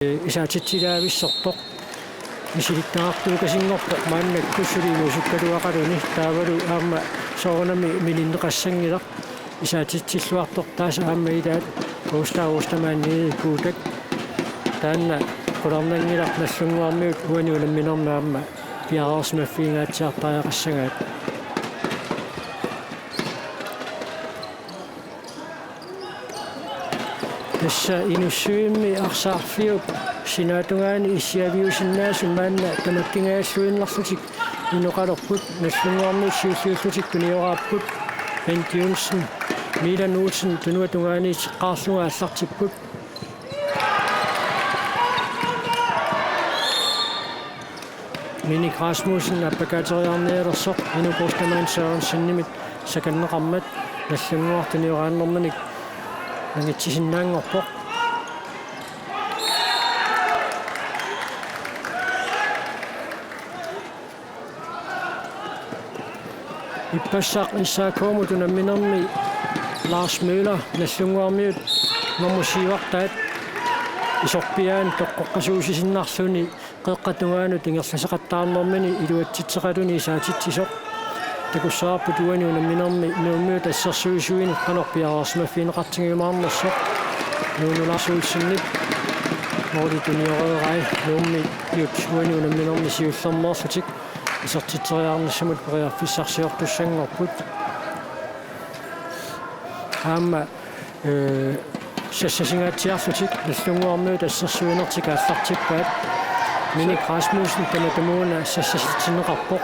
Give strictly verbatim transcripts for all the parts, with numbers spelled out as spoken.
isaatitsilaavissortoq. Misilittagaqartuukasinngorpoq maannakkut suli inuusukkaluaqaluni, taavalu aamma soorunami milinneqassanngilaq. Isaatitsilluartoq taas aamma ilaat Oostaa Oostamaanni Kuutak. Taanna qularnanngilaq Nagdlunguarmiut uani unamminermi aamma piareersimaffiginngitsiartariaqassagaat. Tassa Inussivimmi arsaarfiup sinaatungaani issiaviusinnaasut maanna tamakkingajalluinnarlutik inoqalerput, Nagdlunguarmiut siulliullutik tunioraapput, Bent Johnsen, Milan Olsen tunuata tungaaniit eqqaarlugu aallartipput. Minik Rasmussen appakaateriarnialersoq Inuk Ostermann Sørensenimit sakanneqarmat Nagdlunguaq tunioraannerminik angitsisinnaanngorpoq. Ippassaq S A K-mut unamminermi Lars Møller Nagdlunguarmiut normu siuartaat isorpiaani toqqoqqasuusisinnarluni qeqqata tungaanut ingerlaseqattaarnermini iluatsitseqaluni isaatitsisoq. Takussavarput uani unamminermi Nuummiut assersuisuinik qanoq piareersimaffigineqartigiumaarnersoq. Nuunu Lars Olsenip måli tunioreerai Nuummiut uani unamminermi siullermeerlutik isertitseriarnissamut periarfissarsiortussanngorput. Aamma, eh, sassasingaatsiarlutik Nagdlunguarmiut assersuinertik aallartippaat. Minik Rasmussen tamatumuuna sassasitsinneqarpoq.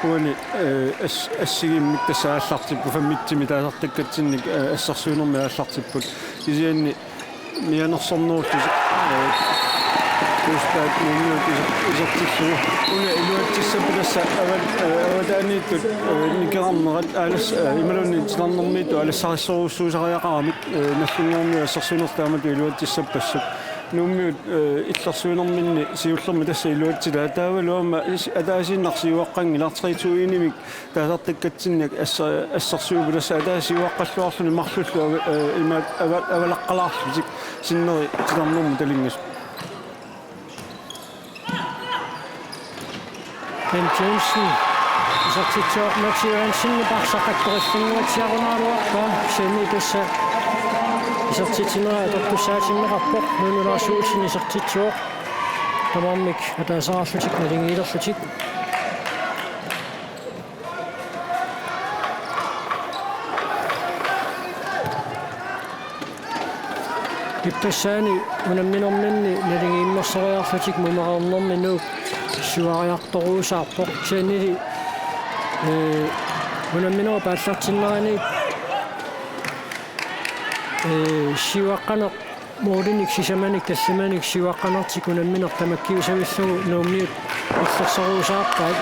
Uani, eh, as-, assigiimmik tassa aallartipput, femmitimi taasartakkatsinnik, eh, assersuinermi aallartipput. Kisianni mianersornerullutik, eh, Ostaat Nuummiut iser-, isertillugu. Una iluatsissappat tassa avat-, eh, avataaniittut, eh, nikerarnerat aalas-, eh, imaluunniit titarnermiittut aalassarissorujussuusariaqaramik, eh, Nagdlunguarmiut assersuinertik taamatut iluatsissappassuk. Nuummiut, eh, illersuinerminni siullermi tassa iluatsilaat. Taavalu aamma is-, ataasiinnaq siuaqqanngilaq, tre to en-imik taasartakkatsinnik assa-, assersuivugut, tassa ataaseq siuaqqalluarluni marlullu ava-, eh, imaat ava-, avalaqqalaarlutik sinneri titarnermut talingasut. Bent Johnsen isertitsivoq, Mats Johansen arsaq attorissannguatsiarunaraluarpaa, kisianni tassa isertitsinera atortussaatinneqarpoq, Nuunu Lars Olsen isertitsivoq. Tamarmik ataaseraarlutik naligiilerlutik. Ippassaani unamminerminni naligiinnersoriarlutik mumereernermi Nuuk siuariartoruusaarpoq. Kisiannili, eh, unamminerup aallartinnerani, eh, siuaqqaneq målinik sisamanik tallimanik siuaqqanertik unammineq tamakkiusavillugu Nuummiut illersoruusaarpaat.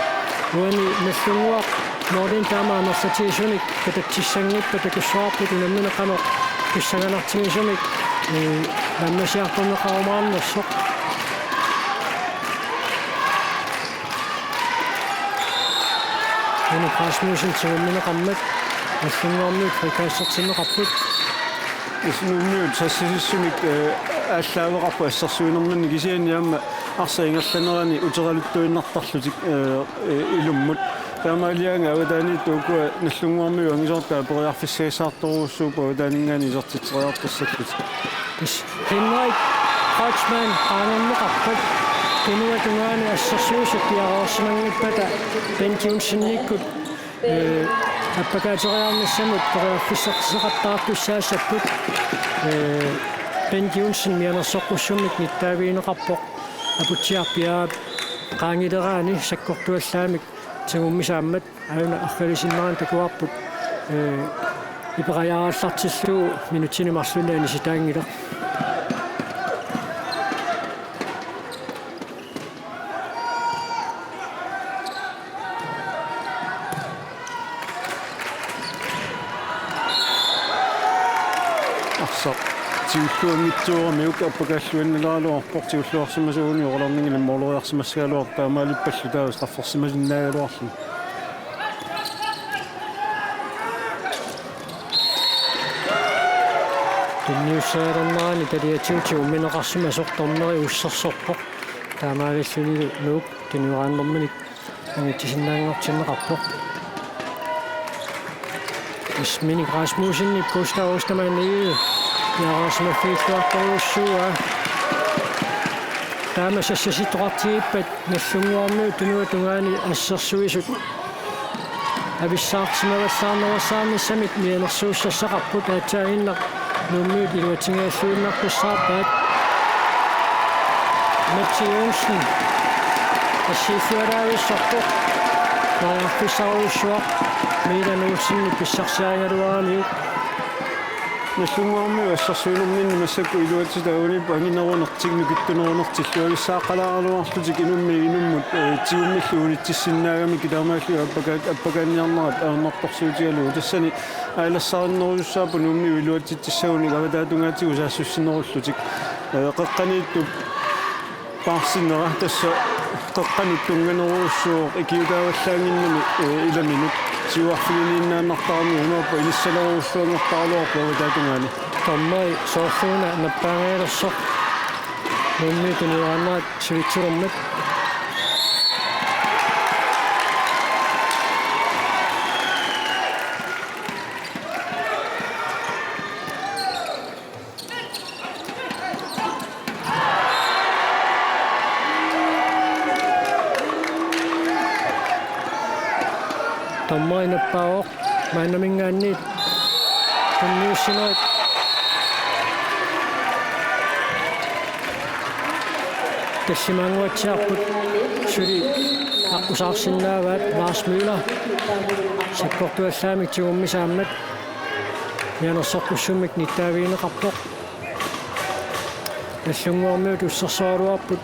Uani Nagdlunguaq målinik taama amerlatigisunik katatsissanngippat takussavarput unammineq qanoq pissanganartigisumik, eh, naammassiartorneqarumaarnersoq. Henrik Rasmussen tigummineqarmat Nagdlunguarmiut frikastertinneqarput. Is Nuummiut sassasissumik, eh, aallaaveqarput assersuinerminni, kisianni aamma arsaq ingerlanerani uteraluttuinnartarlutik, eh, eh, ilummut. Taamaaliaangat avataaniittut ukua Nagdlunguarmiut angisoortaat periarfissagissaartorujussuupput avataaninngaanniit isertitseriartussallutik. Is Henrik Kreutzmann qaangerneqarpat tunuata tungaanut assersuisut piareersimanngippata Bent Johansenikkut, eh, appakaateriarnissamut periarfissartitseqattaartussaassapput. Eh, Bent Johansen mianersoqqussummik nittaavigineqarpoq Aputsiaq Piaap qaangileraani sakkortuallaamik tigummisaammat. Aana arfalisinnerani takuarput, eh, iperajaallartillugu minutsini marlunni anisitaanngilaq. Arsaq tigulluanngitsooramiuk appakaalluinnaleraluarpoq, tigulluarsimasaguni oqalerninngilaq mooleriarsimassagaluartoq, taamaalippallu taava straffersimasinnaagaluarluni. Niussaalernerani taliatigut tigummineqarsimasoq dommeri ussersorpoq. Taamaalillunilu Nuuk tunniussaanerminik angitsisinnaanngortinneqarpoq. Minik Rasmussenip Gustav Ostermann Egede piareersimaffigilluartorujussuuaa. Taama sassasittoqartigippat Nagdlunguarmiut tunuata tungaani assersuisut avissaarsimavallaarnerussaarnissamik mianersuussassaqarput, aatsaaginnaq Nuummiut iluatsinngilluinnartussaappaat. Matti Johnsen assiillualaavissorpoq. Periarfissarujussuaq Milan Olsenip pissarsiarigaluaramiuk. Nagdlunguarmiut assersuinerminni massakkut iluatsitaat uaniipput anginerunertik nukittunerunertillu avissaaqqalaaraluarlutik inummit inummut, eh, tigummillu unitsissinnaagamikkit taamaallu appakaat-, appakaanniarnerat ajornartorsiutigalugu. Tassani aalassarinnerusussaapput Nuummiut iluatsitsissagunik avataatungaatigut saassussinerullutik. Eh, qeqqaniittup paarsinera tassa qeqqanut tunnganerujussuuvoq ikiuutaavallaannginnami, eh, ilaminut. Siuarfiginiinnaannartarami unaappa inissalerujussuanngortaraluarpoq avataatungaani. Dommeri soorluuna nappaangajalersoq Nuummiut tunniussaanerat sivitsulermat. Dommeri nappaavoq maannaminngaanniit tunniussinerit. Tassimaannguatsiarput suli aqqusaarsinnaavaat. Lars Møller sakkortuallaamik tigummisaammat mianersoqqussummik nittaavigineqarpoq. Nagdlunguarmiut ussersoraluarput,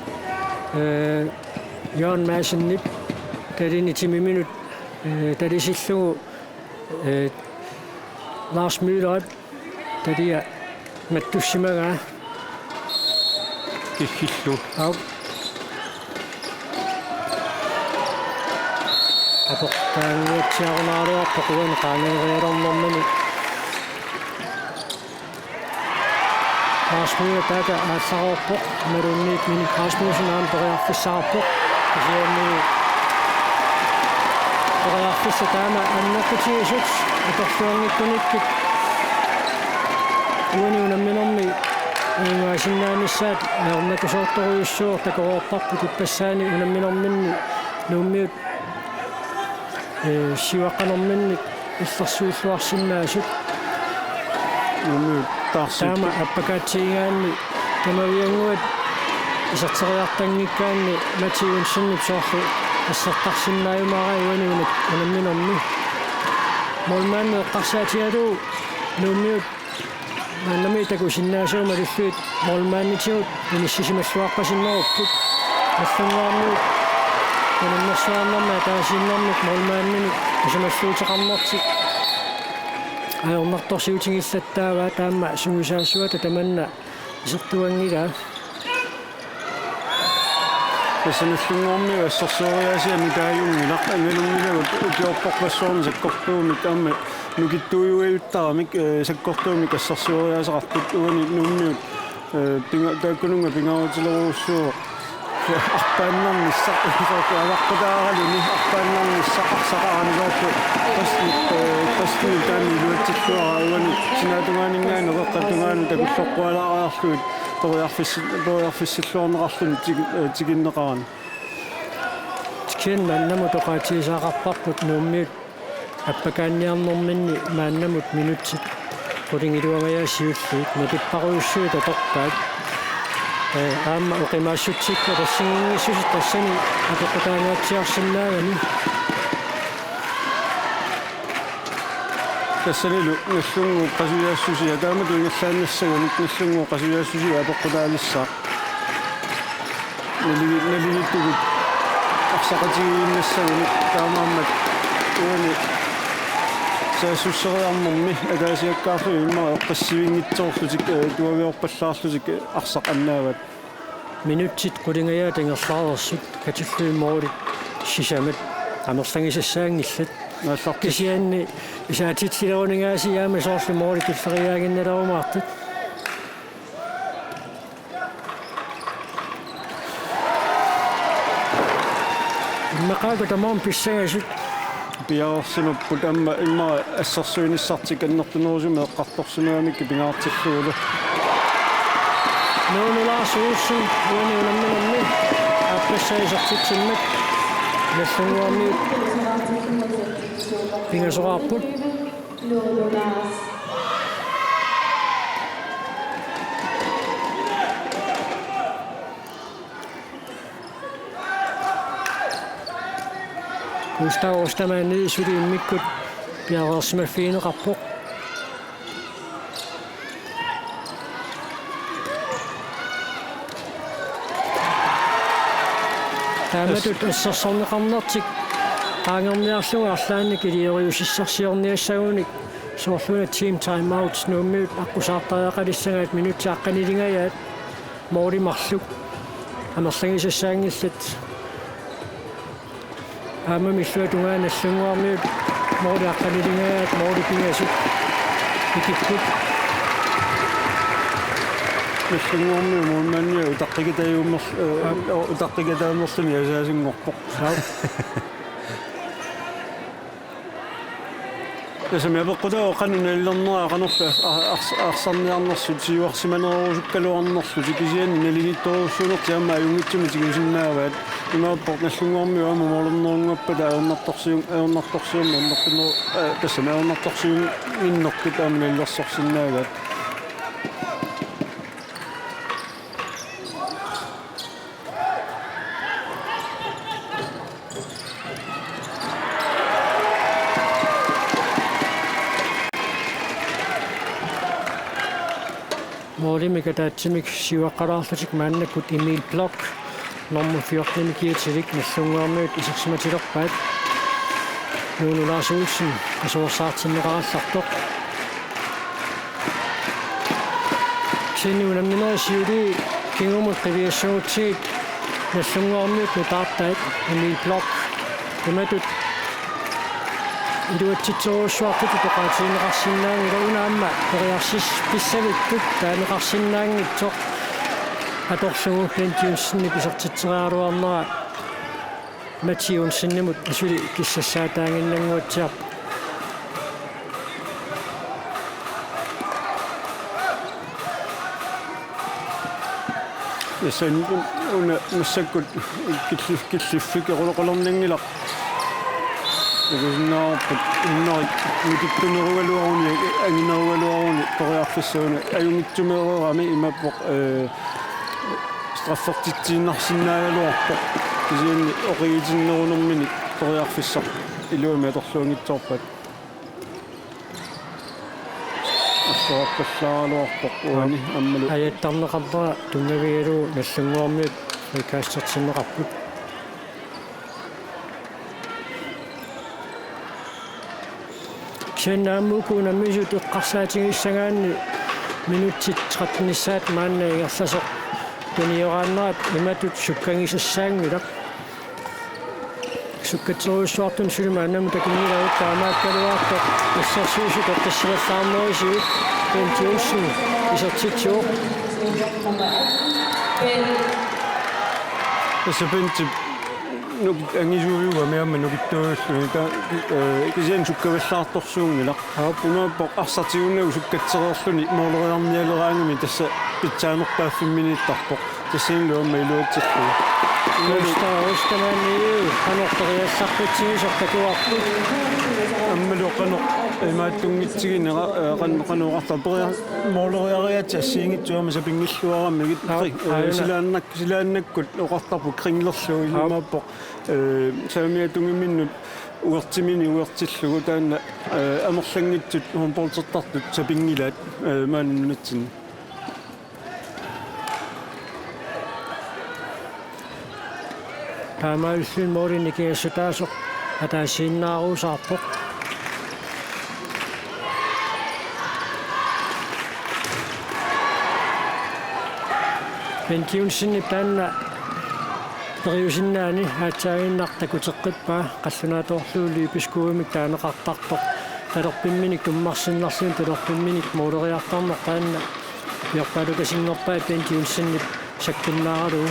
eh, Jørgen Madsenip talini timiminut, eh, talisillugu, eh, Lars Møllerip talia mattussimagaa. Kiggillu. Au. Aportaannguatsiarunaraluarpoq uani qaangeerialernermini. Lars Møller taakku aallareerpoq, imaluunniit Minik Rasmussen aamma periarfissaqarpoq. Kisianni periarfissat taama annertutigisut atorluanngikkukkit uani unamminermi ajugaasinnaanissaq ajornakusoortorujussuuvoq, takoreerparput ippassaani unamminerminni Nuummiut, eh, siuaqqanerminni illersuilluarsinnaasut. Nuummiut taarsipput. Taama appakaatsigigaanni tamaviannguat iserteriartanngikkaanni Matti Johnsenip soorlu assertarsinnaajumaarpaa uani una-, unamminermi. Målmandi eqqarsaatigalugu Nuummiut maannamiit takusinnaasavut malillugit målmanditigut inissisimalluarpasinnerupput. Nagdlunguarmiut unammersuarnermi ataasiinnarmik målmandinik isumalluuteqarnertik ajornartorsiutigillattaavaa, taama sungiusaasuata tamanna isertuanngilaa. Tassa Nagdlunguarmiut assersueriaasia nutaajunngilaq, nalunngilagut ukiorparpassuarni sakkortuumik aamma nukittuujuajuttaramik, eh, sakkortuumik assersueriaaseqartut. Uani Nuummiut, eh, pinga-, taakkununnga pingaarutilerujussuuvoq. Arpaannarnissaq, soorlu avaqqutaaraluni, arpaannarnissaq arsaqarani soorlu. Pas-, eh, pasni taanna iluatsilluaraa uani sinaatungaaninngaanniit qeqqata tungaanut takulloqqualaariarlugit periarfissi-, periarfissilluarneqarluni tigi-, eh, tikinneqarani. Kisianni maannamut oqaatigisaqarparput Nuummiut appakaanniarnerminni maannamut minutsit qulingiluangajaat siulliit nukipparujussuit atorpaat. Eh, aamma oqimaassutsikkut atassinnginnissuseq tassani apeqqutaannguatsiarsinnaagami. Tassanilu Nagdlunguup qasujaassusia taamatut ingerlaannassagunik Nagdlunguup qasujaassusia apeqqutaalissaaq. Naligi-, naligiittugut arsaqatigiinnassagunik taamaammat uani saassusseriarnermi ataasiakkaarlugit immaqa eqqissivinngitsoorlutik, eh, tuaviorpallaarlutik, eh, arsaq annaavat. Minutsit qulingajaat ingerlareersut katillugit målit sisamat amerlagisassaanngillat. Naallartik. Kisianni isaatitsileruninngaasiit aamma soorlu målit tulleriiaaginnalerumaartut. Immaqa tamarmik pissangasut. Piareersimapput aamma immaqa assersuinissartik annertunerusumik eqqartorsimagamikkit pingaartillugulu. Nuunu Lars Olsen, uani unamminermi, aappassaa isertitsimmat, Nagdlunguarmiut pingasoqarput. Gustav Ostermann suli immikkut piareersimaffigineqarpoq. Taamatut assersorneqarnertik qaangerniarlugu arlaannik ilioriussissarsiorniassagunik, soorlu una team timeout Nuummiut aqqusaartariaqalissagaat minutsit aqqanilingajaat, måli marluk amerlagisassaanngillat. Aamma illuatungaa Nagdlunguarmiut måli aqqanilingajaat, måli pingasut ikipput. Nagdlunguarmiut målmandia utaqqikatajuummer-, eh, utaqqikataamerluni asaasinngorpoq. Aap. Tassami apeqqutaavoq qanoq nalilernera, qanorlu a-, ars-, arsarniarnersut siuarsimanerusukkaluarnerlutik, kisianni naliliittorujussuunertik aamma ajunngitsumik tigusinnaavaat. Imaappoq Nagdlunguarmiut aamma målernerunngorpata ajornartorsiun-, ajornartorsiornerpinneru-, eh, tassami ajornartorsiunnginnerput aamma nalilersorsinnaagaat. Målimik ataatsimik siuaqqalaarlutik maannakkut Emil Bloch, nummer fjortenimik kiatilik, Nagdlunguarmiut isersimatilerpaat. Nuunu Lars Olsen, asuersaartinneqarallartoq. Kisianni unamminerit siuliini kingumut qiviassagutsigit Nagdlunguarmiut nutaartaat Emil Bloch. Imatut iluatsitserujussuartutut oqaatigineqarsinnaanngilaq, una aamma periarfissavipput taaneqarsinnaanngitsoq atorlugu Bent Jensenip isertitseriaraluarnera Mats Jensenimut asuli kissassaataaginnannguatsiarpoq. Tassani una massakkut killi-, killiffik eqquleqqulerninngilaq. Takusinnaavarput innarit mikittunerugaluaruni, anginerugaluaruni periarfissaq una ajunngitsumeereerami imaappoq, eh, straffertitsiinnarsinnaagaluarpoq. Kisianni oqiitinnerunermini periarfissaq iluamik atorluanngitsoorpaat. Assorarpallaaraluarpoq uani aammalu. Ajattarneqarnera tunngavigalugu Nagdlunguarmiut frikastertinneqarput. Kisianni aamma uku unammisut eqqarsaatigissagaanni minutsit trettenissaat maanna ingerlasoq tunioraannerat imatut sukkagisassaanngilaq. Sukkatserujussuartuni suli maannamut takunngilagut, taamaakkaluartoq assersuisut eqqissisimallaarnerisigut. Bent Jensen isertitsivoq. Tassa Bentip nuk-, angisuujuugami aamma nukittuujulluni ta-, eh, kisianni sukkavallaartorsuunngilaq. Aap. Imaappoq arsaq tigunagu sukkatsereerluni måleriarnialeraangami tassa pitsaanerpaaffimminiittarpoq. Tassanilu aamma iluatsillugu. Gustav Ostermann qanoq periarsarfitsigisoq takuarput. Aammalu qanoq imaattunngitsigini, eh, qan-, qanoq oqartarpa, peria-, måleriariaatsit assigiinngitsut aamma sapinngilluaramigit. Aap, eh, aajuna. Silaannak-, silaannakkut oqartarput kringlerlugu. Aap. Imaappoq, eh, saamiata tungaanut uertimini uertillugu taanna, eh, amerlanngitsut håndboldertartut sapinngilaat, eh, maani nunatsinni. Taamaalilluni måli nikingassutaasoq ataasiinnaarusaarpoq. Bent Jensenip taanna periusinnaani aatsaaginnaq takuteqqippaa, qallunaatoorlugu Lybeskuimik taaneqartartoq. Talerpimminik tummarsinnarluni talerpimminik måleriartarneq taanna piorpaalukasinngorpai Bent Jensenip sakkunnaaralugu.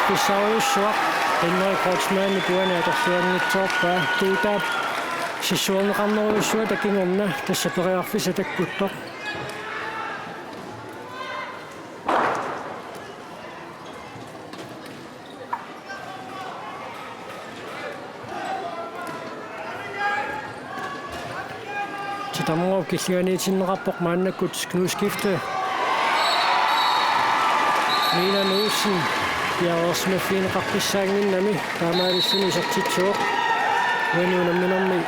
Pissaarujussuaq Henrik Kreutzmannip uani atorluanngitsoorpaa. Tuutaap sissuerneqarnerujussuata kingorna tassa periarfissaq takkuttoq. Titarnerup killinganiitinneqarpoq maannakkut Knud Skifte. Milan Olsen piareersimaffigineqarpissaannginnami taamaalilluni isertitsivoq. Uani unamminermi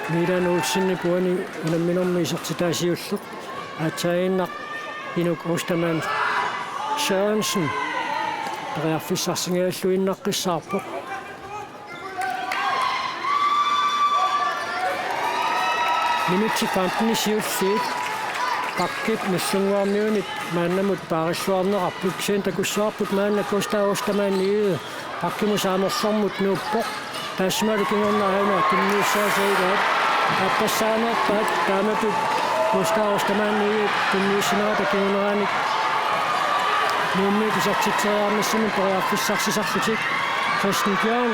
Milan Olsenip uani unamminermi isertitaa siulleq. Aatsaannguaq Inuk Ostermann Sørensen periarfissarsingajalluinnaqqissaarpoq. Minutsit femten siulliit pakkip Nagdlúnguarmiunit maannamut paarilluarneqarput, kisianni takussavarput maanna Gustav Ostermann Egede pakkimut saamerlermut nuuppoq. Taassumalu kingorna aana tunniussaasa ilaat. Aappassaanerpaat taamatut Gustav Ostermann Egede tunniussinerata kinguneranit Nuummiut isertitseriarnissamut periarfissarsisarlutik. Christian Bjørn.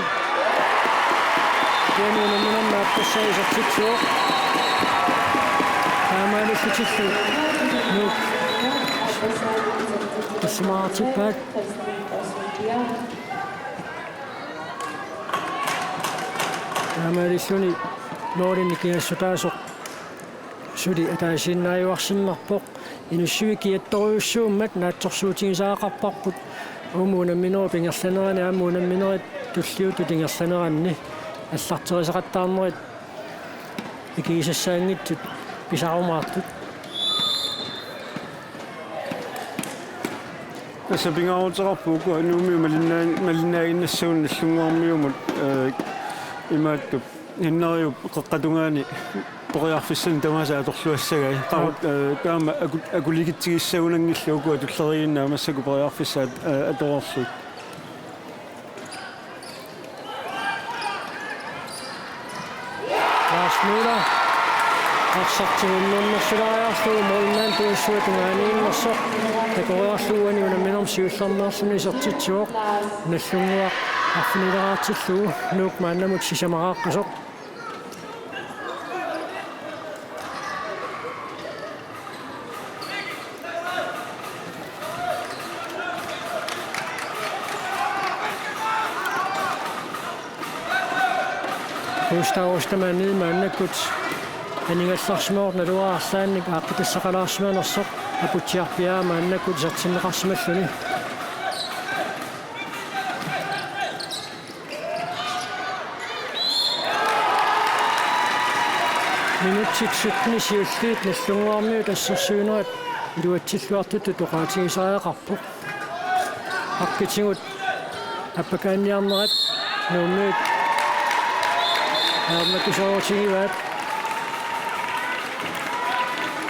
Bjørn unamminermi aappassaa isertitsivoq. Taamaalillutillu Nuuk isumaqartippaat. Taamaalilluni målini kiassutaasoq suli ataasiinnaajuarsinnarpoq. Inussivik kiattorujussuummat naatsorsuutigisariaqarparput. Uuma unamminerup ingerlanerani aamma unamminerit tulliuttut ingerlaneranni allarterisaqattaarnerit ikigisassaanngitsut pisarumaartut. Tassa pingaaruteqarpoq ukua Nuummiut malinnaa-, malinnaaginnassagunarput Nagdlúnguarmiumut, ee, imaattup Henneriup qeqqata tungaani periarfissanik tamaasa atorluassagai. Qaqut, ee, taama aku-, akuligitsigissagunanngillat ukua tulleriiinnaat massakkut periarfissaat, ee, atorlugit. Lars Møller. Arsaq tigunnernersilaariarlugu målmandip tungaaniinnersoq. Takoriarlugu uani unamminermi siullermeerluni isertitsivoq. Nagdlúnguaq arfinileraatsillugu Nuuk maannamut sisamaqaqqasoq. Gustav Ostermann Egede maannakkut aningallarsimavoq naluara arlaannik aaqqitassaqalaarsimanersoq. Aputsiarpiaa maannakkut isertinneqarsimalluni. Minutsit sytten siulliit Nagdlúnguarmiut assersuinerat iluatsilluartutut oqaatigisariaqarpoq. Pakkitigut appakaanniarnerat Nuummiut ajornakusoorutigivaat.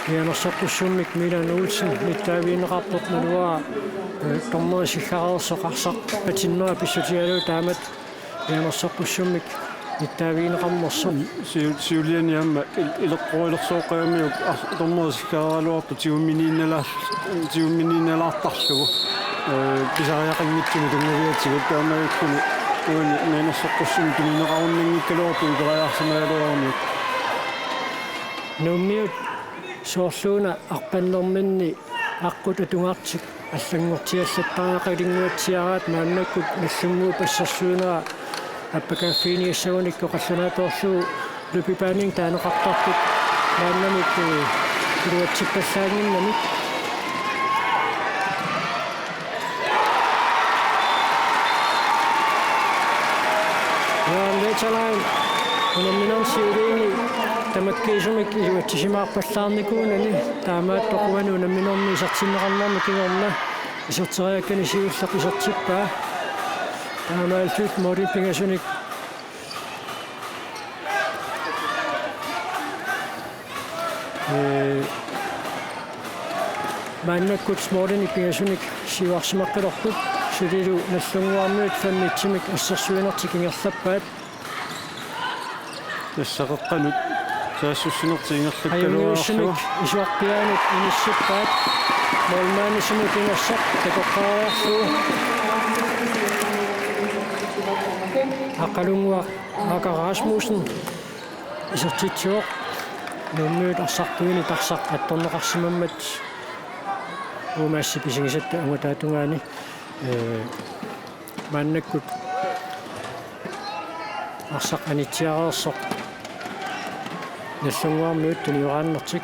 Mianersoqqussummik Milan Olsen nittaavigineqarpoq naluara, ee, dommerit siggaareersoq arsaq patinnera pissutigalugu taamatut mianersoqqussummik nittaavigineqarnersoq. Siu-, siuliani aamma il-, ileqqorilersoqqaamiuk ar-, dommerit siggaaraluartoq tigumminiinnalaar-, tigumminiinnalaartarlugu. Ee, pisariaqanngitsumik tunngaviatigut taamaalilluni uani mianersoqqussummik tunineqarunnanngikkaluartoq iperiarsimagaluarunik. Nuummiut soorluuna arpannerminni aqqut atugartik allanngortiallattariaqalinnguatsiaraat maannakkut Nagdlúnguup assersuinera appakaaffiiniassagunikku qallunaatoorlugu løbebanen taaneqartarput maannamut, ee, iluatsippallaannginnamik. Jaan Veterlain unamminermi siuliini tamakkiisumik iluatsisimaarpallaarnikuunani taamaattoq uani unamminermi isertinneqarnermi kingorna iserteriakkani siulleq isertippaa. Taamaalillutillu målip pingasunik, ee, maannakkut målini pingasunik siuarsimaqqilerput, sulilu Nagdlúnguarmiut fem-etsimik assersuinertik ingerlappaat. Tassa qeqqanut Saassussinertik ingerlakkaluarlugu. Ajunngivissumik isuarpiaanut inissippaat. Målmandip sumut ingersoq takoqqaariarlugu. Aqqalunnguaq Aka Rasmussen isertitsivoq. Nuummiut arsartuinnaq arsaq attorneqarsimammat uumassi pisigisatta angutaatungaani, ee, maannakkut arsaq anitsiareersoq Nallunnguarmiut tunioraannertik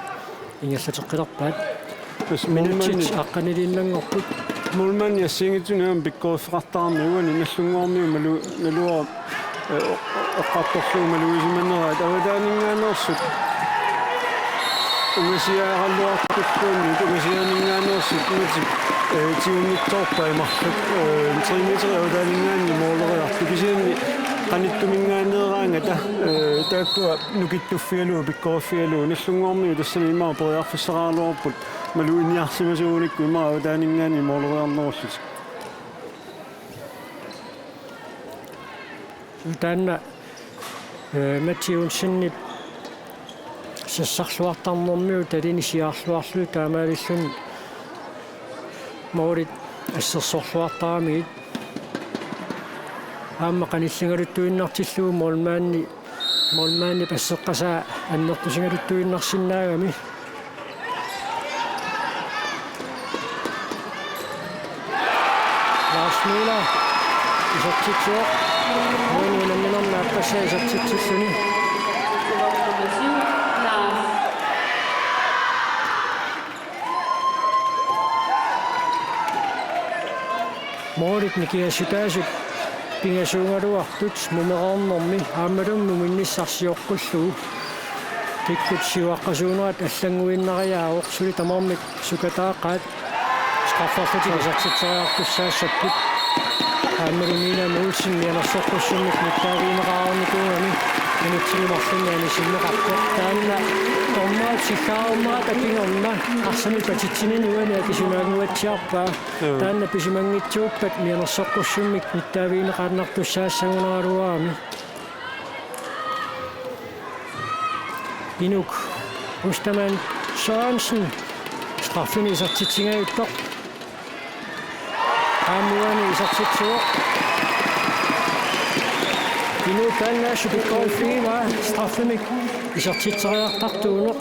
ingerlateqqilerpaat. Tassa minutsit målmandi-, aqqaniliinnanngorput. Målmandi assigiinngitsunik aamma pikkoriffeqartarami uani Nallunnguarmiut malu-, naluara, ee, o-, o-, eqqartorlugu malugisimanneraat avataaninngaanneersut. Ungasiaraluartulluunniit ungasianinngaanneersut imatut, ee, tigunnitsoorpai marluk, ee, tre meter avataaninngaanniit måleriartut kisianni qanittuminngaanneeraangata, ee, taakkua nukittuffigalugu pikkoriffigalugu Nallunnguarmiut tassani immaqa periarfissaqaraluarput maluginiarsimasuugunikku immaqa avataaninngaanniit måleriarnerullutik. Taanna, ee, Mats Johansenip sassarluartarnermiu talini siaarluarluni taamaalilluni målit assersorluartaramigit. Aamma qanilligaluttuinnartillugu målmandi, målmandip asseqqasaa annertusigaluttuinnarsinnaagami. Lars Møller isertitsivoq. Uani unamminermi aappassaa isertitsilluni. Målit nikingassutaasut pingasuugaluartut mumereernermi aammalumi muminnissaq sioqqullugu. Kikkut siuaqqasuunerat allannguinnariaavoq suli tamarmik sukataaqaat. Strafferlutik isertitseriartussaassapput. Aammalu Nina Mogensen mianersoqqussummik nittaavigineqareernikuugami minutsini marlunni anisinneqarpoq. Taanna dommerit sillaarmat apinnginnermi arsamik patitsinini uani akisumaannguatsiarpaa. Joo. Taanna pisimanngitsuuppat mianersoqqussummik nittaavigineqaannartussaassagunaraluarami. Inuk Ostermann Sørensen straffini isertitsingajuttoq. Aamma uani isertitsivoq. Inuk taanna assut pikkoriffigaa straffimik isertitseriartartuuneq.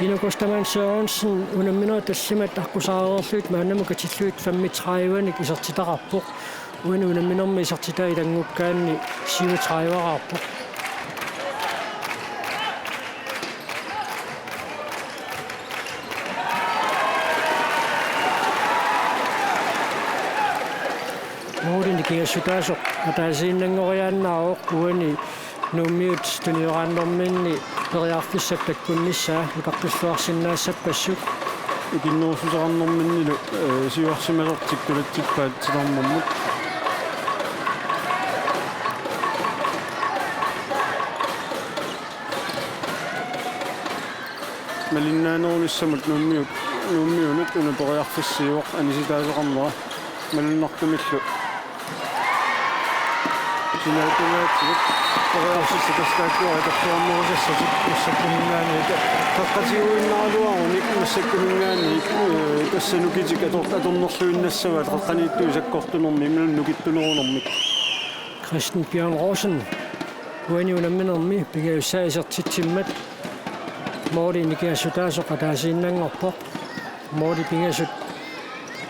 Inuk Ostermann Sørensen unamminerit tallimat aqqusaareerlugit maannamut katillugit femogtredive-nik isertitaqarpoq. Uani unamminermi isertitai ilanngukkaanni syvogtredive-raarpoq. Målit nikingassutaasoq ataasiinnanngoriaannaavoq uani Nuummiut tunioraannerminni periarfissap takkunnissaa utaqqilluarsinnaassappassuuvoq. Ikinnerussuteqarnerminnilu, ee, siuarsimasortik tulatsippaat silarnermut. Malinnaanerunissamut Nuummiut, Nuummiunut una periarfissiivoq anisitaasoqarnera malunnartumillu. Sinaatungaatsigut periarfissat tassa taakkua atorluarnerusassatik massakkuminngaanniit qeqqatigiinnaraluarunik massakkuminngaanniit, ee, tassa nukitik ator-, atornerluinnassavaat qeqqaniittunik sakkortunermik imaluunniit nukittunerunermik. Kristian Bjørn Rosing uani unamminermi pingajussaa isertitsimmat måli nikingassutaasoq ataasiinnanngorpoq. Måli pingasut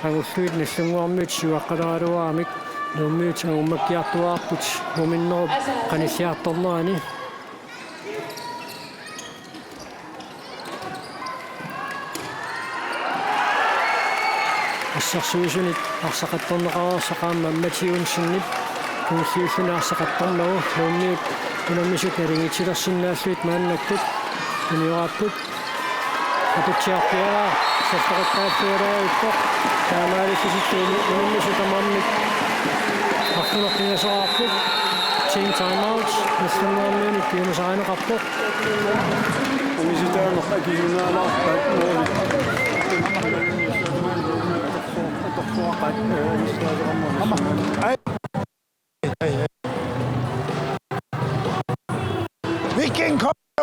angullugit Nallunnguarmiut siuaqqaleraluaramik Nuummiut angummakkiartuaarput muminnerup qanilliartornerani. Assersuisunit arsaq attorneqareersoq aamma Mats Johansenip kingulliulluni arsaq attornagu Nuummiut unammisut naligiitsilersinnaallugit maannakkut tunioraapput. Atutsiarpiaa, saffoqattaaffialaarippoq. Taamaalillutillu unammisut tamarmik marlunnik pingasoqarput. Team timeout, Nallunnguarmiunit piumasarineqarpoq. Unammisitaaneq akisunaalaarpaat måli. Atorsuaqaat, ee, unammisitaasoqarmat. Ai.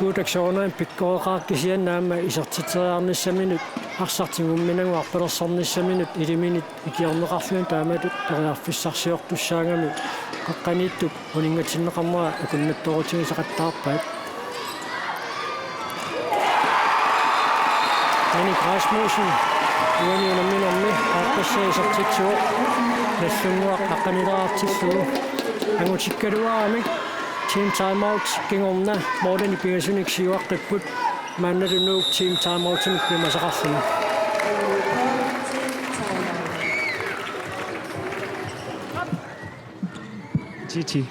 Guutak soorunami pikkoreqaaq kisianni aamma isertitseriarnissaminut arsaq tigumminagu arpalersornissaminut iliminit ikiorneqarluni taamatut periarfissarsiortussaagami qeqqaniittup uninngatinneqarnera akunnattoorutigissaqattaarpaat. Jannik Rasmussen uani unamminermi aaqqissaa isertitsivoq Nagdlunguaq aqqanilaartillugu. Angutikkaluaramik team timeout kingorna målini pingasunik siuaqqipput, maannalu Nuuk team timeoutimik piumasaqarluni. Titi.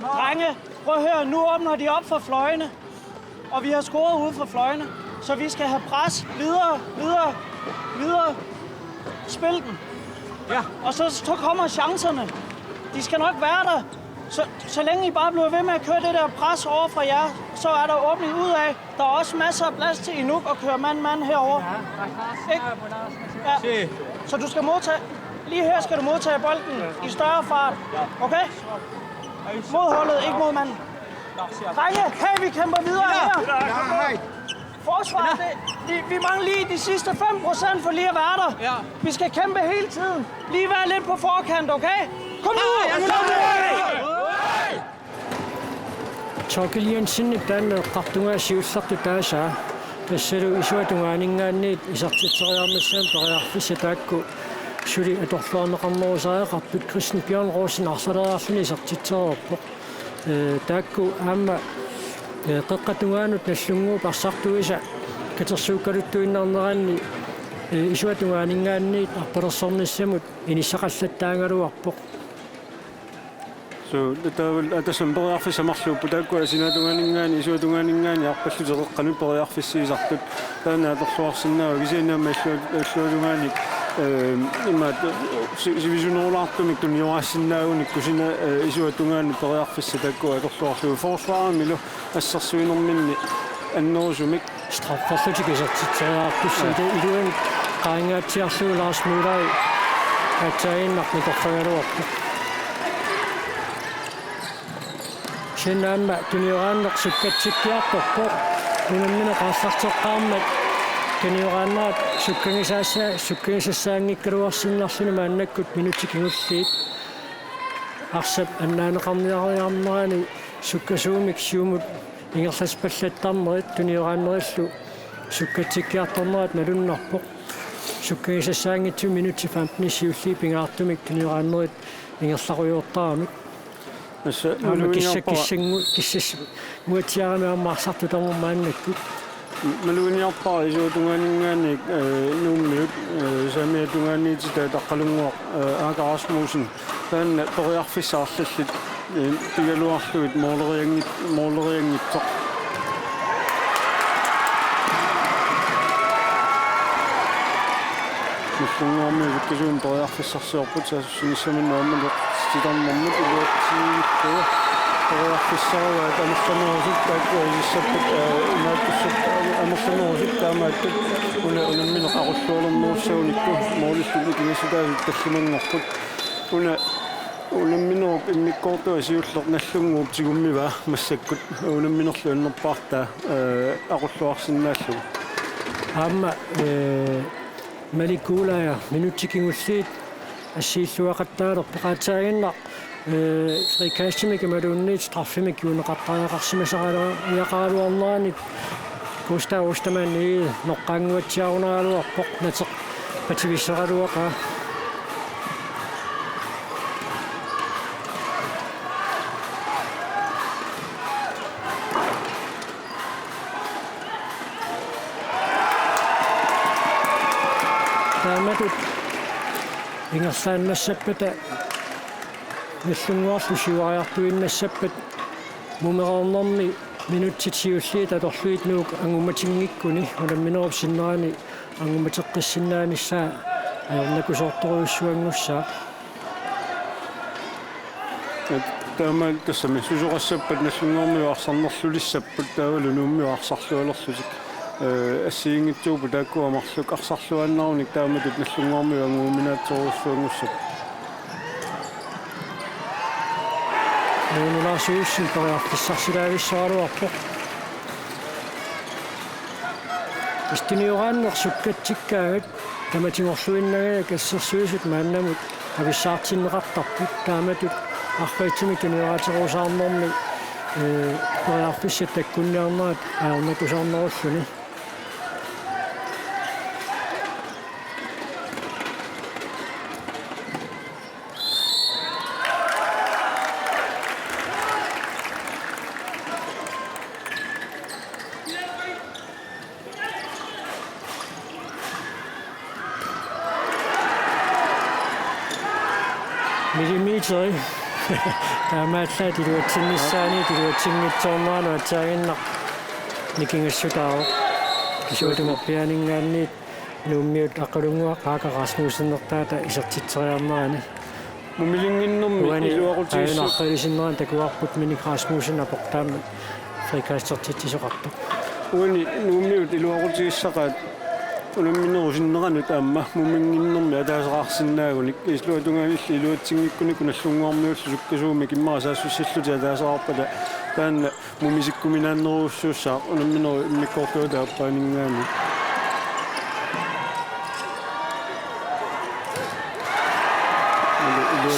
Drenge, prøv at høre, nu åbner de op for fløjene, og vi har scoret ude for fløjene, så vi skal have pres videre, videre, videre. Spil den. Ja. Og så, så kommer chancerne. De skal nok være der. Så, så længe I bare bliver ved med at køre det der pres over fra jer, så er der åbning ud af. Der er også masser af plads til Inuk at køre mand-mand herover. Ikke? Ja. Så du skal modtage, lige her skal du modtage bolden i større fart. Okay? Mod hullet, ikke mod manden. Drenge, hey, vi kæmper videre her. Forsvar, det, vi, vi mangler lige de sidste fem procent for lige at være der. Ja. Vi skal kæmpe hele tiden. Lige være lidt på forkant, okay? Kom nu! Thorkild Jensenip taanna eqqartugaa siullertut taasaa, tassalu isuata tungaaninngaanniit isertitseriarnissamut periarfissaq taakku suli atorluarneqarnerusariaqarput. Kristian Bjørn Rosing arsaleriarluni isertitsereerpoq. Ee, taakku aamma, ee, qeqqata tungaanut Nagdlunguup arsartuisa katersuukkaluttuinnarneranni, ee, isuata tungaaninngaanniit arpalersornissamut inissaqallattaagaluarpoq. Suu, taava, aa, tassami periarfissat marluupput, taakku sinaata tungaaninngaanniit, isuata tungaaninngaanniit arpallutik qeqqanut periarfissiisartut. Taanna atorluarsinnaavoq kisianni aamma illu-, illuatungaani, ee, imaattoq, si-, sivisunerulaartumik tunioraassinnaagunik kusina, ee, isuata tungaanut periarfissat taakku atorluarlugu forsvarimilu assersuinerminni annerusumik. Strafferlutik isertitseriartussaat, ja, iluani qaangaatsiarlugu Lars Møller aatsaannguaq nikorfagaluarpoq. Kisianni aamma tunioraanneq sukkatsikkiartorpoq. Unammineq aallarteqqaarmat tunioraannerat sukkagisaassa-, sukkagisassaanngikkaluarsinnarluni maannakkut minutsit kingulliit. Arsap annaaneqarniariarnerani sukkasuumik siumut ingerlaspallattarnerit tunioraannerillu sukkatsikkiartornerat malunnarpoq. Sukkagisassaanngitsumik minutsit femten siulliit pingaartumik tunioraannerit ingerlarujoortaramik. Tassa aamma kissa-, malugiarpara kissanngu-, kissannguatsiarami aamma arsartutarmut maannakkut. Malugiarpara isuata tungaaninngaanniit, ee, Nuummiut, ee, saamiata tungaaniittitaat Aqqalunnguaq, ee, Aaka Rasmussen. Taanna periarfissat arlallit, ee, pigaluarlugit moolerianngit-, moolerianngitsoq. Nagdlunguarmiut sukkasuumik periarfissarsiorput saassussinissamut aammalu titarnermut iluatsiillugu. Periarfissaraat amerlanerusut taakku isissapput, ee, imaattussat amerlanerusut taamaattut una unammineq aqulluarnerussagunikku moolillu ikigassutaasut tallimanngorput. Una unamminerup immikkoortua siulleq Nagdlunguup tigummivaa massakkut unamminerlu annerpaartaa, ee, aqulluarsinnaallugu. Aamma, ee, Malik Kuulaja minutsit kingulliit assiilluaqattaalerpoq, aatsaaginnaq, ee, frikastimik imaluunniit straffemik juunneqartariaqarsimasaraluarnerani Gustav Ostermann noqqaannguatsiarunaraluarpoq, nateq patsivissaraluaqaa. Taamatut ingerlaannassappata Nagdlunguarlu siuariartuinnassappat mumereernermi minutsit siulliit atorlugit Nuuk angummatinngikkuni unamminerup sinnerani angummateqqissinnaanissaa ajornakusoortorujussuanngussaaq. Taama tassami susoqassappat Nagdlunguarmiut arsarnerlulissapput taavalu Nuummiut arsarlualerlutik. Ee, assigiinngitsuupput taakkua marluk arsarluaannarunik taamatut Nagdlunguarmiut anguminaatsorujussuanngussapput. Nuunu Lars Olsen periarfissarsilaavissoraluarpoq. Istunioraanneq sukkatsikkaangat tamatigorluinnagit assersuisut maannamut avissaartinneqartarput, taamatut arriitsumik tunioraatserusaarnermi, ee, periarfissat takkunniarnerat ajornakusoornerulluni. Millimeteri. Taamaallaat iluatsinnissaanut iluatsinngitsoorneranut atsaaginnaq nikingassutaavoq. Kisianni uagut Nuummiut Aqqalunnguaq Qaaka Rasmussenertaata isertitseriarnerani. Mumilinnginnermi uani iluaqutigissu- ajunaqqilisinnerani takuarput Minik Rasmussen aportaammat frikastertitsisoqartoq. Uani Nuummiut iluaqutigissaqaat unamminerup sinneranut aamma muminginnermi ataaseqarsinnaagunik, illuatungaanilli iluatsinngikkunikku Nagdlunguarmiullu sukkasuumik immaqa saassussillutik ataaseqarpata taanna mumisikkuminaannerujussuussaaq unamminerup immikkoortuata aappaaninngaanniit.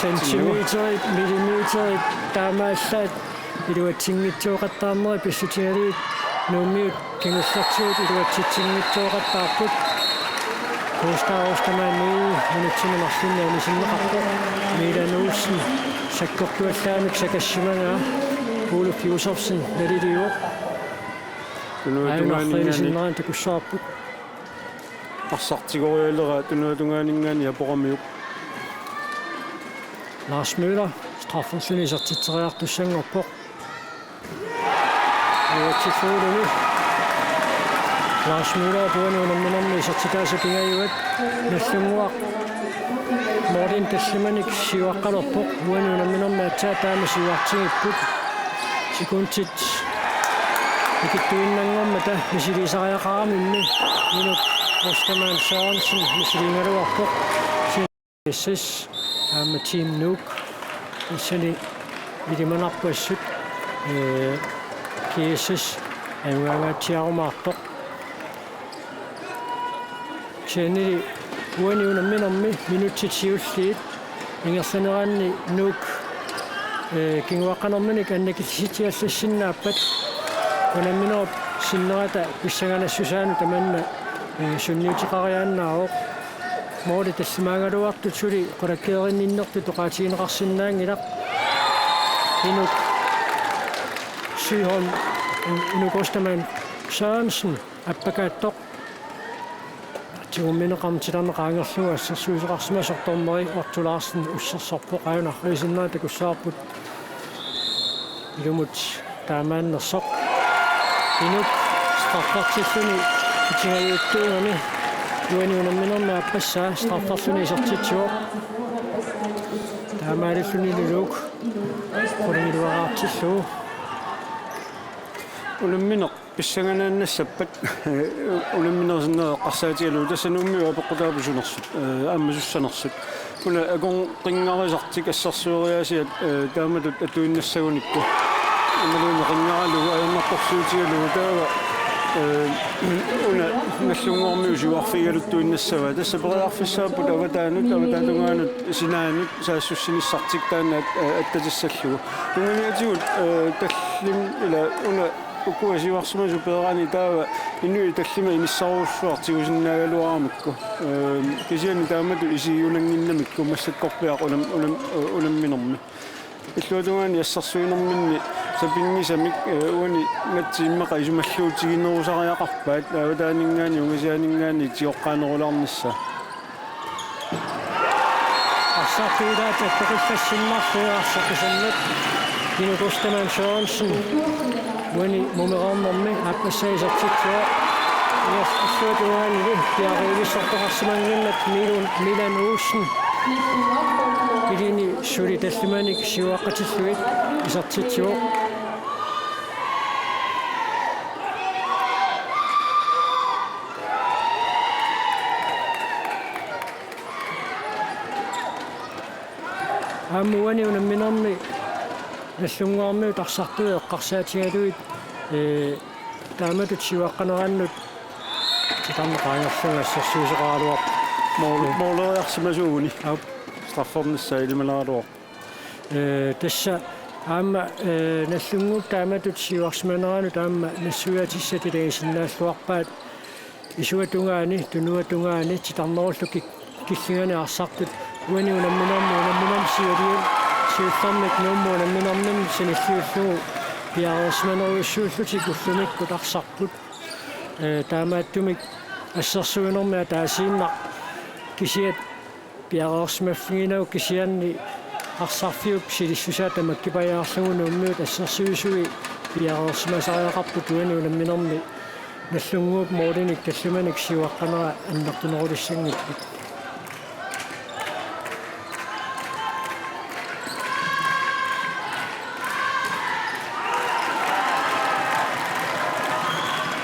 Centimeterit, millimeterit taamaallaat iluatsinngitsooqattaarnerat pissutigalugu Nuummiut kingullertigut iluatsitsinngitsooqattaarput. Gustav Ostermann minutsini marlunni anisinneqarpoq. Milan Olsen sakkortuallaamik sakassimavaa. Uluf Josefsen naliliivoq. Tunuatungaaninngaanniit. Ajunaqqilisinnerani takussavarput. Arsaq tigorialeraat tunuatungaaninngaanniit aporamiuk. Lars Møller, strafferluni isertitseriartussanngorpoq. Uatsiffuguluni. Lars Møller uani unamminermi isertitaasa pingajuat. Nagdlunguaq målini tallimanik siuaqqalerpoq. Uani unamminermi aatsaat taama siuartigipput. Sekundit ikittuinnanngormata misiliisariaqaramimmi Inuk Ostermann Sørensen misiliigaluarpoq. S S aamma Team Nuuk tassani ilimanarpassuk, ee, G S S ajugaangaatsiarumaartoq. Kisiannili uani unamminermi minutsit siulliit ingerlaneranni Nuuk, ee, kinguaqqanerminik annakillisitsiallassinnaappat unamminerup sinnerata pissanganassusaanut tamanna, ee, sunniuteqariaannaavoq. Måli tallimaagaluartut suli qulakkeerinninnertut oqaatigineqarsinnaanngilaq. Inuk Søholm, Inuk Ostermann Sørensen appakaattoq. Tigummineqarmat titarneq qaangerlugu assersuisoqarsimasoq dommeri Otto Larsen ussersorpoq, ajunaqqilisinnerani takussavarput ilumut taamaannersoq. Inuk straffertilluni itigajuttuugami uani unamminermi aappassaa strafferluni isertitsivoq. Taamaalilluni Nuuk qulingiluaraartillugu. Unammineq pissanganaannassappat unamminerup sinnerani eqqarsaatigalugu tassa Nuummiut apeqqutaavoq sunarsut, ee, aamma sussanersut. Una akoqqingarisartik assersueriaasiat, ee, taamatut atuinnassagunikku. Imaluunniit qinngaralugu ajornartorsiutigalugu taava, ee, una Nagdlunguarmiut siuarfigigaluttuinnassavaat. Tassa periarfissaapput avataanut, avataatungaanut, sinaanut saassussinissartik taanna at-, ee, attatissallugu. Tunganiatigut, ee, tallim-, ila una ukua siuarsimasut peeraanni taava inuit tallimat inissarujussuaq tigusinnaagaluaramikku. Ee, kisianni taamatut isigiunannginnamikku massakkorpiaq unam-, unam-, unamminermi. Illuatungaani assersuinerminni sapinngisamik, ee, uani matsi immaqa isumalluutiginerusariaqarpaat avataaninngaanniit ungasianinngaanniit tigoqqaanerulaarnissaa. Arsartuutaat attoqillassinnarlugu arsaq qisammat Inuk Ostermann Sørensen uani mumereernermi aappassaa isertitsivoq. Illuatungaanili piareerissartoqarsimannginnami Milan, Milan Olsen ilini suli tallimanik siuaqqatillugit isertitsivoq. Aamma uani unamminermi Nagdlunguarmiut arsartui eqqarsaatigalugit, ee, taamatut siuaqqanerannut titarneq qaangerlugu assersuisoqaraluarpoq. Mål-, måleriarsimasuuguni. Aap. Straffernissaa ilimanaraluarpoq. Ee, tassa aamma, ee, Nagdlunguup taamatut siuarsimaneranut aamma nassuiaatissat ilagisinnaalluarpaat. Isuata tungaani, tunuata tungaani, titarnerullu kik-, killingani arsartut. Uani unamminermi, unamminermi siuliani, siullermik Nuummut unamminermini sanilliullugu piareersimanerujussuullutik ullumikkut arsarput. Ee, taamaattumik assersuinermi ataasiinnaq kisiat piareersimaffiginagu kisianni arsarfiup silissusaa tamakkipajaarlugu Nuummiut assersuisui piareersimasariaqarput uani unamminermi Nagdlunguup målinik tallimanik siuaqqanera annertunerulissanngippat.